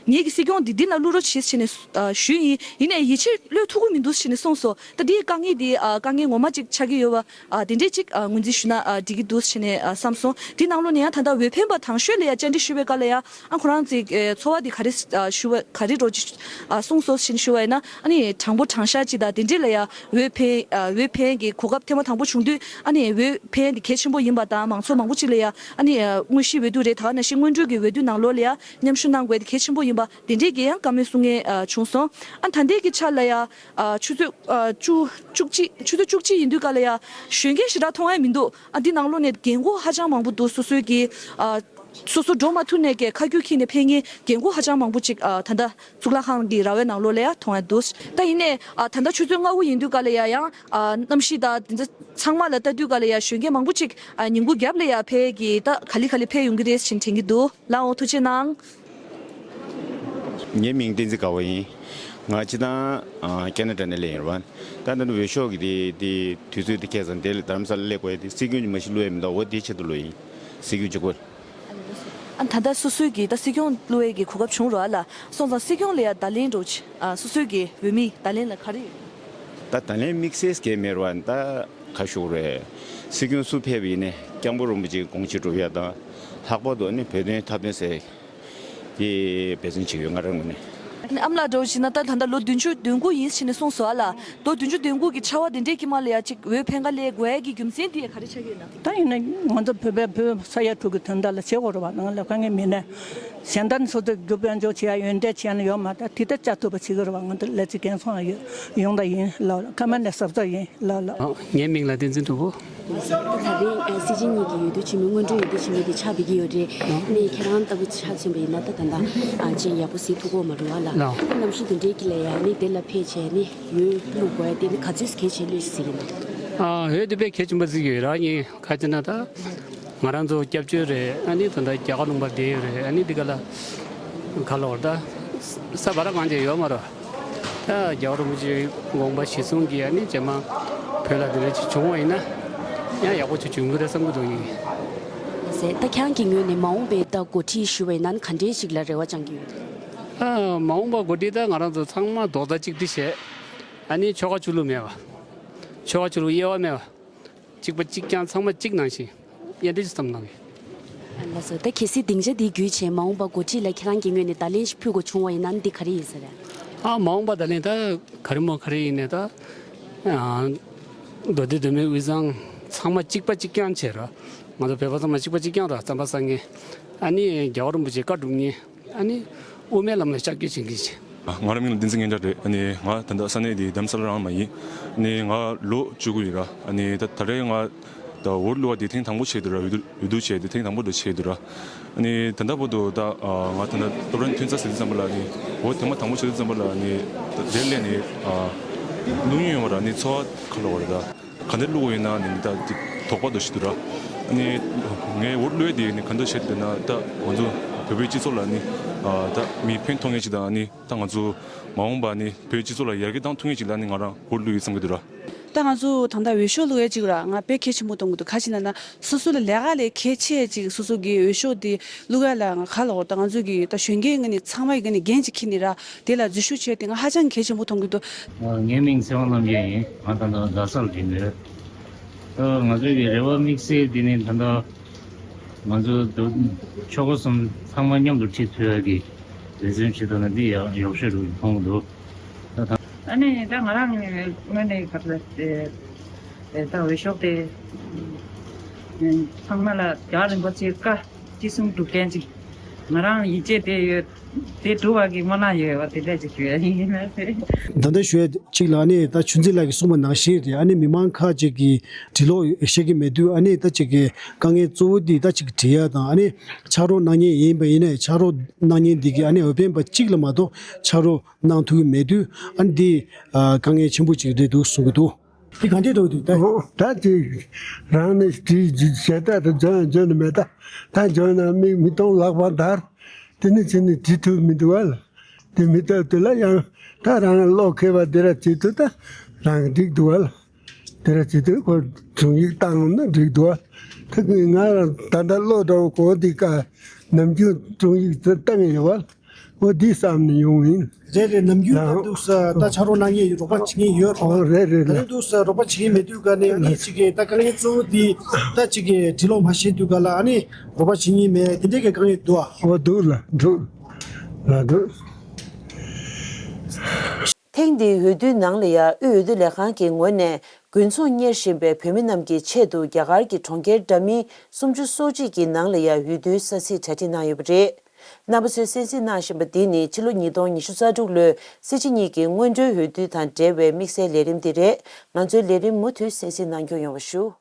ངེད་ཀྱིས་སྲིད་སྐྱོང་འདི་འདི་ལ་བླུག་རོགས་བྱེད་ཟེར་ནས་ཨ་ཞུས་ཡིན། ཡིན་ནའི་ཡིད་ཆེས་བློས་ཐུབ་ཀྱི་མི་འདུག་ཟེར་ནས་གསུངས་སོང་། ད་འདིའི་དཀའ་ངལ་འདི་ཨ་དཀའ་ངལ་ངོ་མ་ཅིག་ཆགས་ཀྱི་ཡོད་པ་ཨ་དེ་འདྲས་ཅིག་ཨ་ངོས་འཛིན་ཞུས་ན་ཨ་འགྲིག་གི་འདུག་ཟེར་ནས་ཨ་བསམ་སོང་། དེ་ནང་ལོགས་ནས་ཡང་ད་ལྟ་འོས་འཕེན་པ་དང་ཤོས་ལ་ཡང་བཅར་འདྲི་ཞུས་པའི་སྐབས་ལ་ཡང་ཨ་ཁོ་རང་ཚོའི་ཨ་ཚོར་བ་འདི་ག་རེ་ཨ་ཞུ་བ་ག་རེ་འདྲ་ཅིག་ཨ་གསུངས་སོང་ཟེར་ནས་ཞུ་བ་ཡིན་ན། ཨ་ནི་དྲང་པོ་དྲང་བཞག་ཅིག་དང་དེ་འདྲས་ལ་ཡང་འོས་འཕེན་ཨ་འོས་འཕེན་གྱི་གོ་སྐབས་ཐེངས་མ་དང་པོ་བྱུང་དུས་ཨ་ནི་འོས་འཕེན་འདི་གལ་ཆེན་པོ་ཡིན་པ་དང་མང་ཚོགས་མང་པོ་ཅིག་ལ་ཡང་ཨ་ནི་ཨ་དངོས་གཞིའི་འོས་བསྡུ་རེད། ད་ག་ནང་བཞིན་སྔོན་འགྲོའི་གི་འོས་བསྡུ་ནང་ལོགས་ལ་ཡང་མཉམ་ཞུགས་གནང་དགོས་འདི་གལ་ཆེན་ ཆེན་པོ་ཡིན་པ་དེ་འདྲས་ཀྱི་ཡང་བཀའ་མོལ་གསུང་མཁན་ཨ་བྱུང་སོང་། ཨ་ད་ལྟའི་གི་ཆ་ལ་ཡ་ཨ་ཆུ་ཚོད་ཨ་བཅུ་བཅུ་གཅིག་ཆུ་ཚོད་བཅུ་གཅིག་ཡིན་དུས་ག་ལ་ཡ་གཞོན་སྐྱེས་ཞེ་དྲག་མཐོང་ཡ་མི་འདུག་ཨ་འདི་ནང་ལོགས་ནས་རྒན་གོག་ཧ་ཅང་མང་པོ་འདུག་སོ་སོའི་གི་ཨ་སོ་སོ་འགྲོ་མ་ཐུབ་ནས་ཀྱི་ཁ་རྒྱུག་ཁྱེར་ནས་ཕེབས་མཁན་རྒན་གོག་ཧ་ཅང་མང་པོ་ཅིག་ཨ་ད་ལྟ་གཙུག་ལག་ཁང་གི་ར་བའི་ནང་ལོགས་ལ་ཡ་མཐོང་ཡ་འདུག་ད་ཡིན་ནའི་ཨ་ད་ལྟ་ཆུ་ཚོད་ལྔ་དགུ་ཡིན་དུས་ག་ལ་ཡ་ཡང་ཨ་གནམ་གཤིས་དང་དེ་ཚོ་ཚང་མ་ལ་ལྟ་དུས་ག་ལ་ཡ་གཞོན་སྐྱེས་མང་པོ་ཅིག་ཨ་ཉིན་གུང་རྒྱབ་ལ་ཡ་ཕེབས་ཀྱི་ད་ག་ལེ་ག་ལེ་ཕེབས་ཡོང་གི་རེད་ཅེས་དྲན་གྱི་འདུག་ལགས་འོ་ཐུགས་རྗེ་གནང་། ངའི་མིང་བསྟན་འཛིན་དགའ་བ་ཡིན། ང་སྤྱིར་བཏང་ཨ་ཁེ་ན་ཌ་ནས་སླེབས་ཡིན་རེད་བ། ད་ད་ནི་འོས་ཤོག་གི་དེ་དེ་དུས་ཚོད་དེ་ཁེལ་ཙང་དེ་ལ་རྡ་རམ་ས་ལ་སླེབས་དགོས་ཡ་དེ་སྲིད་སྐྱོང་གི་མ་གཞི་བླུག་ཡ་མི་འདུག་འོ་དེའི་ཆེད་དུ་བླུགས་ཡིན། སྲིད་སྐྱོང་གཅིག་པོ། ཨ་ད་ལྟ་སོ་སོའི་གི་ད་སྲིད་སྐྱོང་བླུག་ཡ་གི་གོ་སྐབས་བྱུང་རོགས་ཨ་ལ། སོང་ཙང་སྲིད་སྐྱོང་ལ་ཡ་བརྡ་ལན་འདྲ་བོ་ཅིག་ཨ་སོ་སོའི་གི་འོས་མི་བརྡ་ལན་ལ་ག་རེ་ཡོད། ད་བརྡ་ལན་དམིགས་བསལ་གང་མེད་རེད་བ། ད་ག་ཞུ་དགོས་རེད། སྲིད་སྐྱོང་སུ་ཕེབས་པ་ཡིན་ནའི་སྐྱབས་མགོན་རིན་པོ་ཆེའི་དགོངས་གཞི་སྒྲུབ་ཡ་དང་། ལྷག་པར་དུ་ནི་བོད་དོན་འཐབ་རྩོད་ཟེར་དེ་འབད་བརྩོན་བྱེད་ཀྱི་ཡོད་ང་རང་ངོས་ནས། ཨ་ནི་ཨ་མ་ལགས་འདྲ་བོ་བྱས་ན་ད་ད་ལྟ་ལོ་བདུན་ཅུ་དོན་དགུ་ཡིན་ཟེར་ནས་གསུངས་སོང་ཨ་ལ། ལོ་བདུན་ཅུ་དོན་དགུ་གི་ཆར་པ་དེ་འདྲའི་དཀྱིལ་མ་ལ་ཡ་གཅིག་འོས་འཕེན་ག་སླེབས་དགོས་ཡ་གི་རྒྱུ་མཚན་དེ་ག་རེ་ཆགས་ཀྱི་ཡོད་ན། ད་ཡིན་ན་ང་ཚོ་བོད་པའི་བོད་ས་ཡ་དྲུག་གི་དོན་དག་ལ་བྱེད་དགོས་རེད་བ། ང་ལ་དཀའ་ངལ་མེད་ནས་གཞན་དག་ནས་སོ་སོ་རྒྱུ་དཔལ་འབྱོར་བྱེད་ཡ་ཡོན་ཏན་བྱེད་ཡ་ནི་ཡོད་མ་རེད། ད་དེ་ལྟར་བཅའ་ཐུབ་པ་བྱེད་དགོས་རེད་བ། ང་ཚོ་ལས་བྱེད་རྒན་ཚང་ཡོད་ཡོང་ད་ཡིན་ལ་ཁ་མ་ནས་གཟབ་གཟབ་ཡིན་ལ་ལ། ངའི་མིང་ལ་བསྟན་འཛིན་ཐུ་བོ། ད་རེས་སྲིད་སྤྱི་གཉིས་ཀྱི་འོས་བསྡུ་ཆེན་མོའི་སྔོན་འགྲོའི་འོས་བསྡུ་ཆེན་མོ་དེ་ཆགས་བསྡད་ཀྱི་ཡོད་རེད། ནས་ཁྱེད་རང་ལྟ་བུ་ཆ་མཚོན་པ་ཡིན་ན་ད་ད་ལྟ་ཅིག་ཡག་པོ་གཟིགས་ཐུབ་ཀྱི་ཡོད་མ་རེད་བ་ལ། ལགས། གནམ་གཤིས་དེ་འདྲའི་དཀྱིལ་ལ་ཡ་ནི་དེ་ལ་ཕེབས་བྱས་ནི། འོས་བླུག་དགོས་ཡ་དེ་ནི་ག་ཚོད་གལ་ཆེ་ལོས་ཟེར་གྱི་འདུག་ཨ་འོས་དེ་དཔེ་གལ་ཆེན་པོ་བརྩི་གི་ཡོད་ར། ངས་ག་ཅི་ན་ད་ང་རང་ཚོ་སྐྱབས་བཅོལ་རེད། ཨ་ནི་ད་ལྟ་རྒྱ་གར་ལུང་པར་བསྡད་ཡོད་རེད། ཨ་ནི་འདི་ག་ལ་ག་ལ་བར་ད་ས་བར་གང་ཅི་ཡོད་མ་རེད། ད་རྒྱལ་བ་རིན་པོ་ཆེའི་དགོངས་པ་གཞི་བཟུང་གིས་ཨ་ནི་རྗེས་མ་བོད་ལ་འདི་འདྲ་ཅིག་བྱུང་བ་ཡིན་ན་ཡང་ཡག་པོ་ཅིག་བྱུང་གི་རེད་བསམ་གྱི་འདུག་ཡིན། ཟེར་ད་ཁྱེད་རང་གི་ངོས་ནས་མ་འོངས་པའི་ད་འགོ་ཁྲིད་ཞུ་བ་ཡིན་ན་ག་འདྲའི་ཞིག་ལ་རེ་བ་བཅངས་ཀྱི་ཡོད། ཨ་མ་འོངས་པ་འགོ་ཁྲིད་ད་ང་རང་ཚོ་ཚང་མ་རྡོག་རྩ་གཅིག་སྒྲིལ་བྱས། ཨ་ནི་ཆོལ་ཁ་ཆོས་ལུགས་མེད་པ། ཆོལ་ཁ་ཆོས་ལུགས་དབྱེ་བ་མེད་པ། གཅིག་པ་གཅིག་རྐྱང་ཚང་མ་གཅིག་ནང་བཞིན་གཉེན་སྒྲིག་བསམ་གནང་གི། ལགས་སོ། ད་གལ་སྲིད་སྡིངས་ཆ་འདི་བརྒྱུད་བྱས་མ་འོངས་པ་འགོ་ཁྲིད་ལ་ཁྱེད་རང་གི་ངོས་ནས་བརྡ་ལན་ཞིག་ཕུལ་དགོས་བྱུང་བ་ཡིན་ན་འདི་ག་རེ་ཡིན་ཟེར། ཨ་མ་འོངས་པ་བརྡ་ལན་ད་ག་རེ་མོ་ག་རེ་ཡིན་ནའི་ད། ཨ་མདོ་སྡེ་མདོ་སྨད་དབུས་གཙང་ཚང་མ་གཅིག་པ་གཅིག་རྐྱང་བྱས་ར། ང་ཚོ་བོད་པ་ཚང་མ་གཅིག་པ་གཅིག་རྐྱང་ར་རྩམ་པ་ཟ་མཁན། ཨ་ནི་རྒྱལ་བ་རིན་པོ་ཆེའི་བཀའ་སྒྲུབ་མཁན། ཨ་ནི་དབུ་མའི་ལམ་ལ་ལྕག་སྐྱོད་བྱེད་མཁན་ཞིག་ང་རང་མིང་ལ་བསྟན་འཛིན་སྙན་གྲགས་རེད། ཨ་ནི་ང་ད་ལྟ་ས་གནས་འདི་རྡ་རམ་ས་ལ་རང་མ་ཡིན། ཨ་ནི་ང་ལོ་བཅུ་དགུ་ཡིན་ར། ཨ་ནི་ད་ད་རེས་ང་ད་འོས་བླུག་པ་འདི་ཐེངས་དང་པོ་བྱས་འདུག་ར། འོས་བསྡུ་འོས་བསྡུ་བྱས་ཏེ་ཐེངས་དང་པོ་འདྲ་བྱས་འདུག་ར། ཨ་ནི་ད་ལྟ་བར་དུ་ད་ང་ད་ལྟ་སློབ་གྲྭ་ཐོན་ཚར་ཟེར་དུས་ཙམ་པ་ལ་ཨ་ནི་འོས་ཐེངས་མ་དང་པོ་བྱས་དུས་ཙམ་པ་ལ་ཨ་ནི་ད་དེར་སླེབས་ནས་བླུག་མྱོང་ཡོད་མ་ར། ཨ་ནི་ཚོར་བ་ག་ལ་བ་རེད་ད། ག་འདྲ་བླུག་པ་ཡིན་ན་ནི་ད་དེ་དོགས་པ་འདྲ་ཞིག་འདུག་ར། ཨ་ནི་ངས་འོས་བླུག་ཡས་དེ་ནི་ག་འདྲ་བྱས་ཏེ་ན་ད་ང་ཚོ་བོད་པའི་སྤྱི་ཚོགས་ལ་ནི་ད་མི་ཕན་ཐོགས་མཁན་ཅིག་དང་ནི་ད་ང་ཚོ་མ་འོངས་པ་ནི་བོད་སྤྱི་ཚོགས་ལ་ཡར་རྒྱས་བཏང་ཐུབ་མཁན་ཅིག་ལ་ནི་ང་རང་འོས་བླུག་ཡོད་བསམ་གྱི་འདུག་ར། ད་ང་ཚོ་ད་ལྟ་འོས་ཤོག་བླུག་ཡས་ཅིག་ར་ང་དཔེ་གལ་ཆེན་པོ་མཐོང་གི་འདུག་ག་ཅི་ན་ན་སོ་སོ་ལ་ལས་ཀ་ལས་གལ་ཆེ་ཅིག་སོ་སོ་གི་འོས་ཤོག་དེ་བླུག་ཡ་ལ་ང་ག་ལ་འོ་ད་ང་ཚོ་གི་ད་གཞོན་སྐྱེས་ངོས་ནས་ཚང་མ་གི་ངོས་ནས་འགན་ཅིག་འཁྱེར་ནས་ར་དེ་ལ་འཛུལ་ཞུགས་བྱས་ཏེ་ང་ཧ་ཅང་གལ་ཆེན་པོ་མཐོང་གི་འདུག་ངའི་མིང་ཚེ་དབང་རྣམ་རྒྱལ་ཡིན། ང་ད་ལྟ་རྡ་སར་བསྡད་ཡོད། ད་ང་ཚོའི་གི་རེ་བ་དམིགས་བསལ་འདི་ནི་ད་ལྟ་ང་ཚོ་ཆོལ་ཁ་གསུམ་ཚང་མ་མཉམ་དུ་ཁྲིད་ཐུབ་ཡ་གི་རེ་འདུན་ཞིག་ད་ལྟ་འདི་ཡག་ཡག་ཤོས་རུ་མཐོང་གི་འདུག་ད་ད། ཨ་ནི་ད་ང་རང་ངོས་ནས་ག་ཚོད་ད་འོས་ཤོག་དེ་ཚང་མ་ལ་རྒྱལ་བ་རིན་པོ་ཆེའི་བཀའ་ཅི་གསུང་སྒྲུབ་མཁན་ཅིག་ང་རང་ཡིད་ཆེས་དེ་ཡོད། དེ་སྒྲུབ་པ་གི་སྨོན་ལམ་ཡོད་པ་དེ་འདྲ་ཅིག་ཞུ་ཡ་ཡིན་ན་ཟེར། ད་ལྟ་ཞུ་ཡ་གཅིག་ལ་ནི་ད་ཆུ་འཛིན་ལགས་ཀྱིས་གསུངས་པ་ནང་བཞིན་རེད། ཨ་ནི་མི་མང་ཁག་ཅིག་གིས་འབྲི་ཀློག་ཤེས་ཀྱི་མེད་དུས་ཨ་ནི་ད་ཅིག་གི་དཀའ་ངལ་གཙོ་བོ་འདི་ད་ཅིག་འབྲི་ཡ་དང་ཨ་ནི་ཕྱག་རོགས་གནང་མཁན་ཡིན་པ་ཡིན་ནའི་ཕྱག་རོགས་གནང་མཁན་འདི་གིས་ཨ་ནི་འོས་འཕེན་པ་གཅིག་ལ་མ་གཏོགས་ཕྱག་རོགས་གནང་ཐུབ་ཀྱི་མེད་དུས་ཨ་ནི་འདི་དཀའ་ངལ་ཆེན་པོ་ཅིག་རེད་འདུག་གསུང་གི་འདུག་འདི་ག་འདྲས་འགྲོ་གི་འདུག་ད། ད་ཅིག་རང་ནས་བྲིས་བྱས་ད་ད་འཇོན་འཇོན་ནི་མེད་ད། ད་འཇོན་ན་མིག་མི་གཏོང་ལག་པ་འདར། དེ་ནི་ཅི་ནི་བྲིས་ཐུབ་མི་འདུག་བ་ལ། དེ་མི་ཐུབ་དེ་ལ་ཡང་ད་རང་བློ་ཁེལ་བ་དེ་ར་བྲིས་ཐུབ་ད་རང་འགྲིག་འདུག་བ་ལ། དེ་ར་བྲིས་ཐུབ་ཁོ་དྲུང་ཡིག་བཏང་ན་འགྲིག་འདུག་བ། ད་ང་རང་ད་ལྟ་བློ་འདྲ་བོ་གོ་འདི་ཀ་ནམ་རྒྱུན་དྲུང་ཡིག་བཏང་ཡོད་བ་ལ། འོ་འདི་བསམ་ནས་ཡོང་ཡིན། རེད་རེད། ནམ་རྒྱུན་ད་ལ་འདུག་ས་ད་ཕྱག་རོགས་གནང་མཁན་རོགས་པ་བྱེད་མཁན་ཡོད་རེད། འོ་རེད་རེད་ད་ལ། རེད་འདུག་ས་རོགས་པ་བྱེད་མཁན་མེད་དུས་ཀ་ནས་ཨ་ནི་ཅིག་གི་ད་དཀའ་ངལ་གཙོ་བོ་འདི་ད་ཅིག་གི་འབྲི་ཀློག་མ་ཤེས་དུས་ཀ་ལ་ཨ་ནི་རོགས་པ་བྱེད་མཁན་མེད་དེ་འདྲས་ཀྱི་དཀའ་ངལ་འདུག་ཨ། འོ་འདུག་ལ་འདུག་ལ་འདུག་ཐེངས་འདིའི་འོས་བསྡུའི་ནང་ལ་ཡ་དབུས་འོས་བསྡུ་ལས་ཁང་གི་ངོས་ནས་དགུན་ཚོགས་གཉེར་བཞིན་པའི་བོད་མི་རྣམས་ཀྱི་ཆེད་དུ་རྒྱ་གར་གྱི་གྲོང་ཁྱེར་འདྲ་མིན་སུམ་ཅུ་སོ་གཅིག་གི་ནང་ལ་ཡ་འོས་བསྡུའི་ས་ཚིགས་གྲ་སྒྲིག་གནང་ཡོད་པ་རེད། རྣམ་པ་ཚོས་གསན་གཟིགས་གནང་བཞིན་པ་འདི་ནི་ཕྱི་ལོ་ཉིས་སྟོང་ཉི་ཤུ་རྩ་དྲུག་ལོའི་སྲིད་སྤྱི་གཉིས་ཀྱི་སྔོན་འགྲོའི་འོས་བསྡུ་དང་འབྲེལ་བའི་དམིགས་བསལ་ལས་རིམ་འདི་རེད། ང་ཚོའི་ལས་རིམ་མུ་མཐུད་གསན་གཟིགས་གནང་སྐྱོང་ཡོང་བ་ཞུ།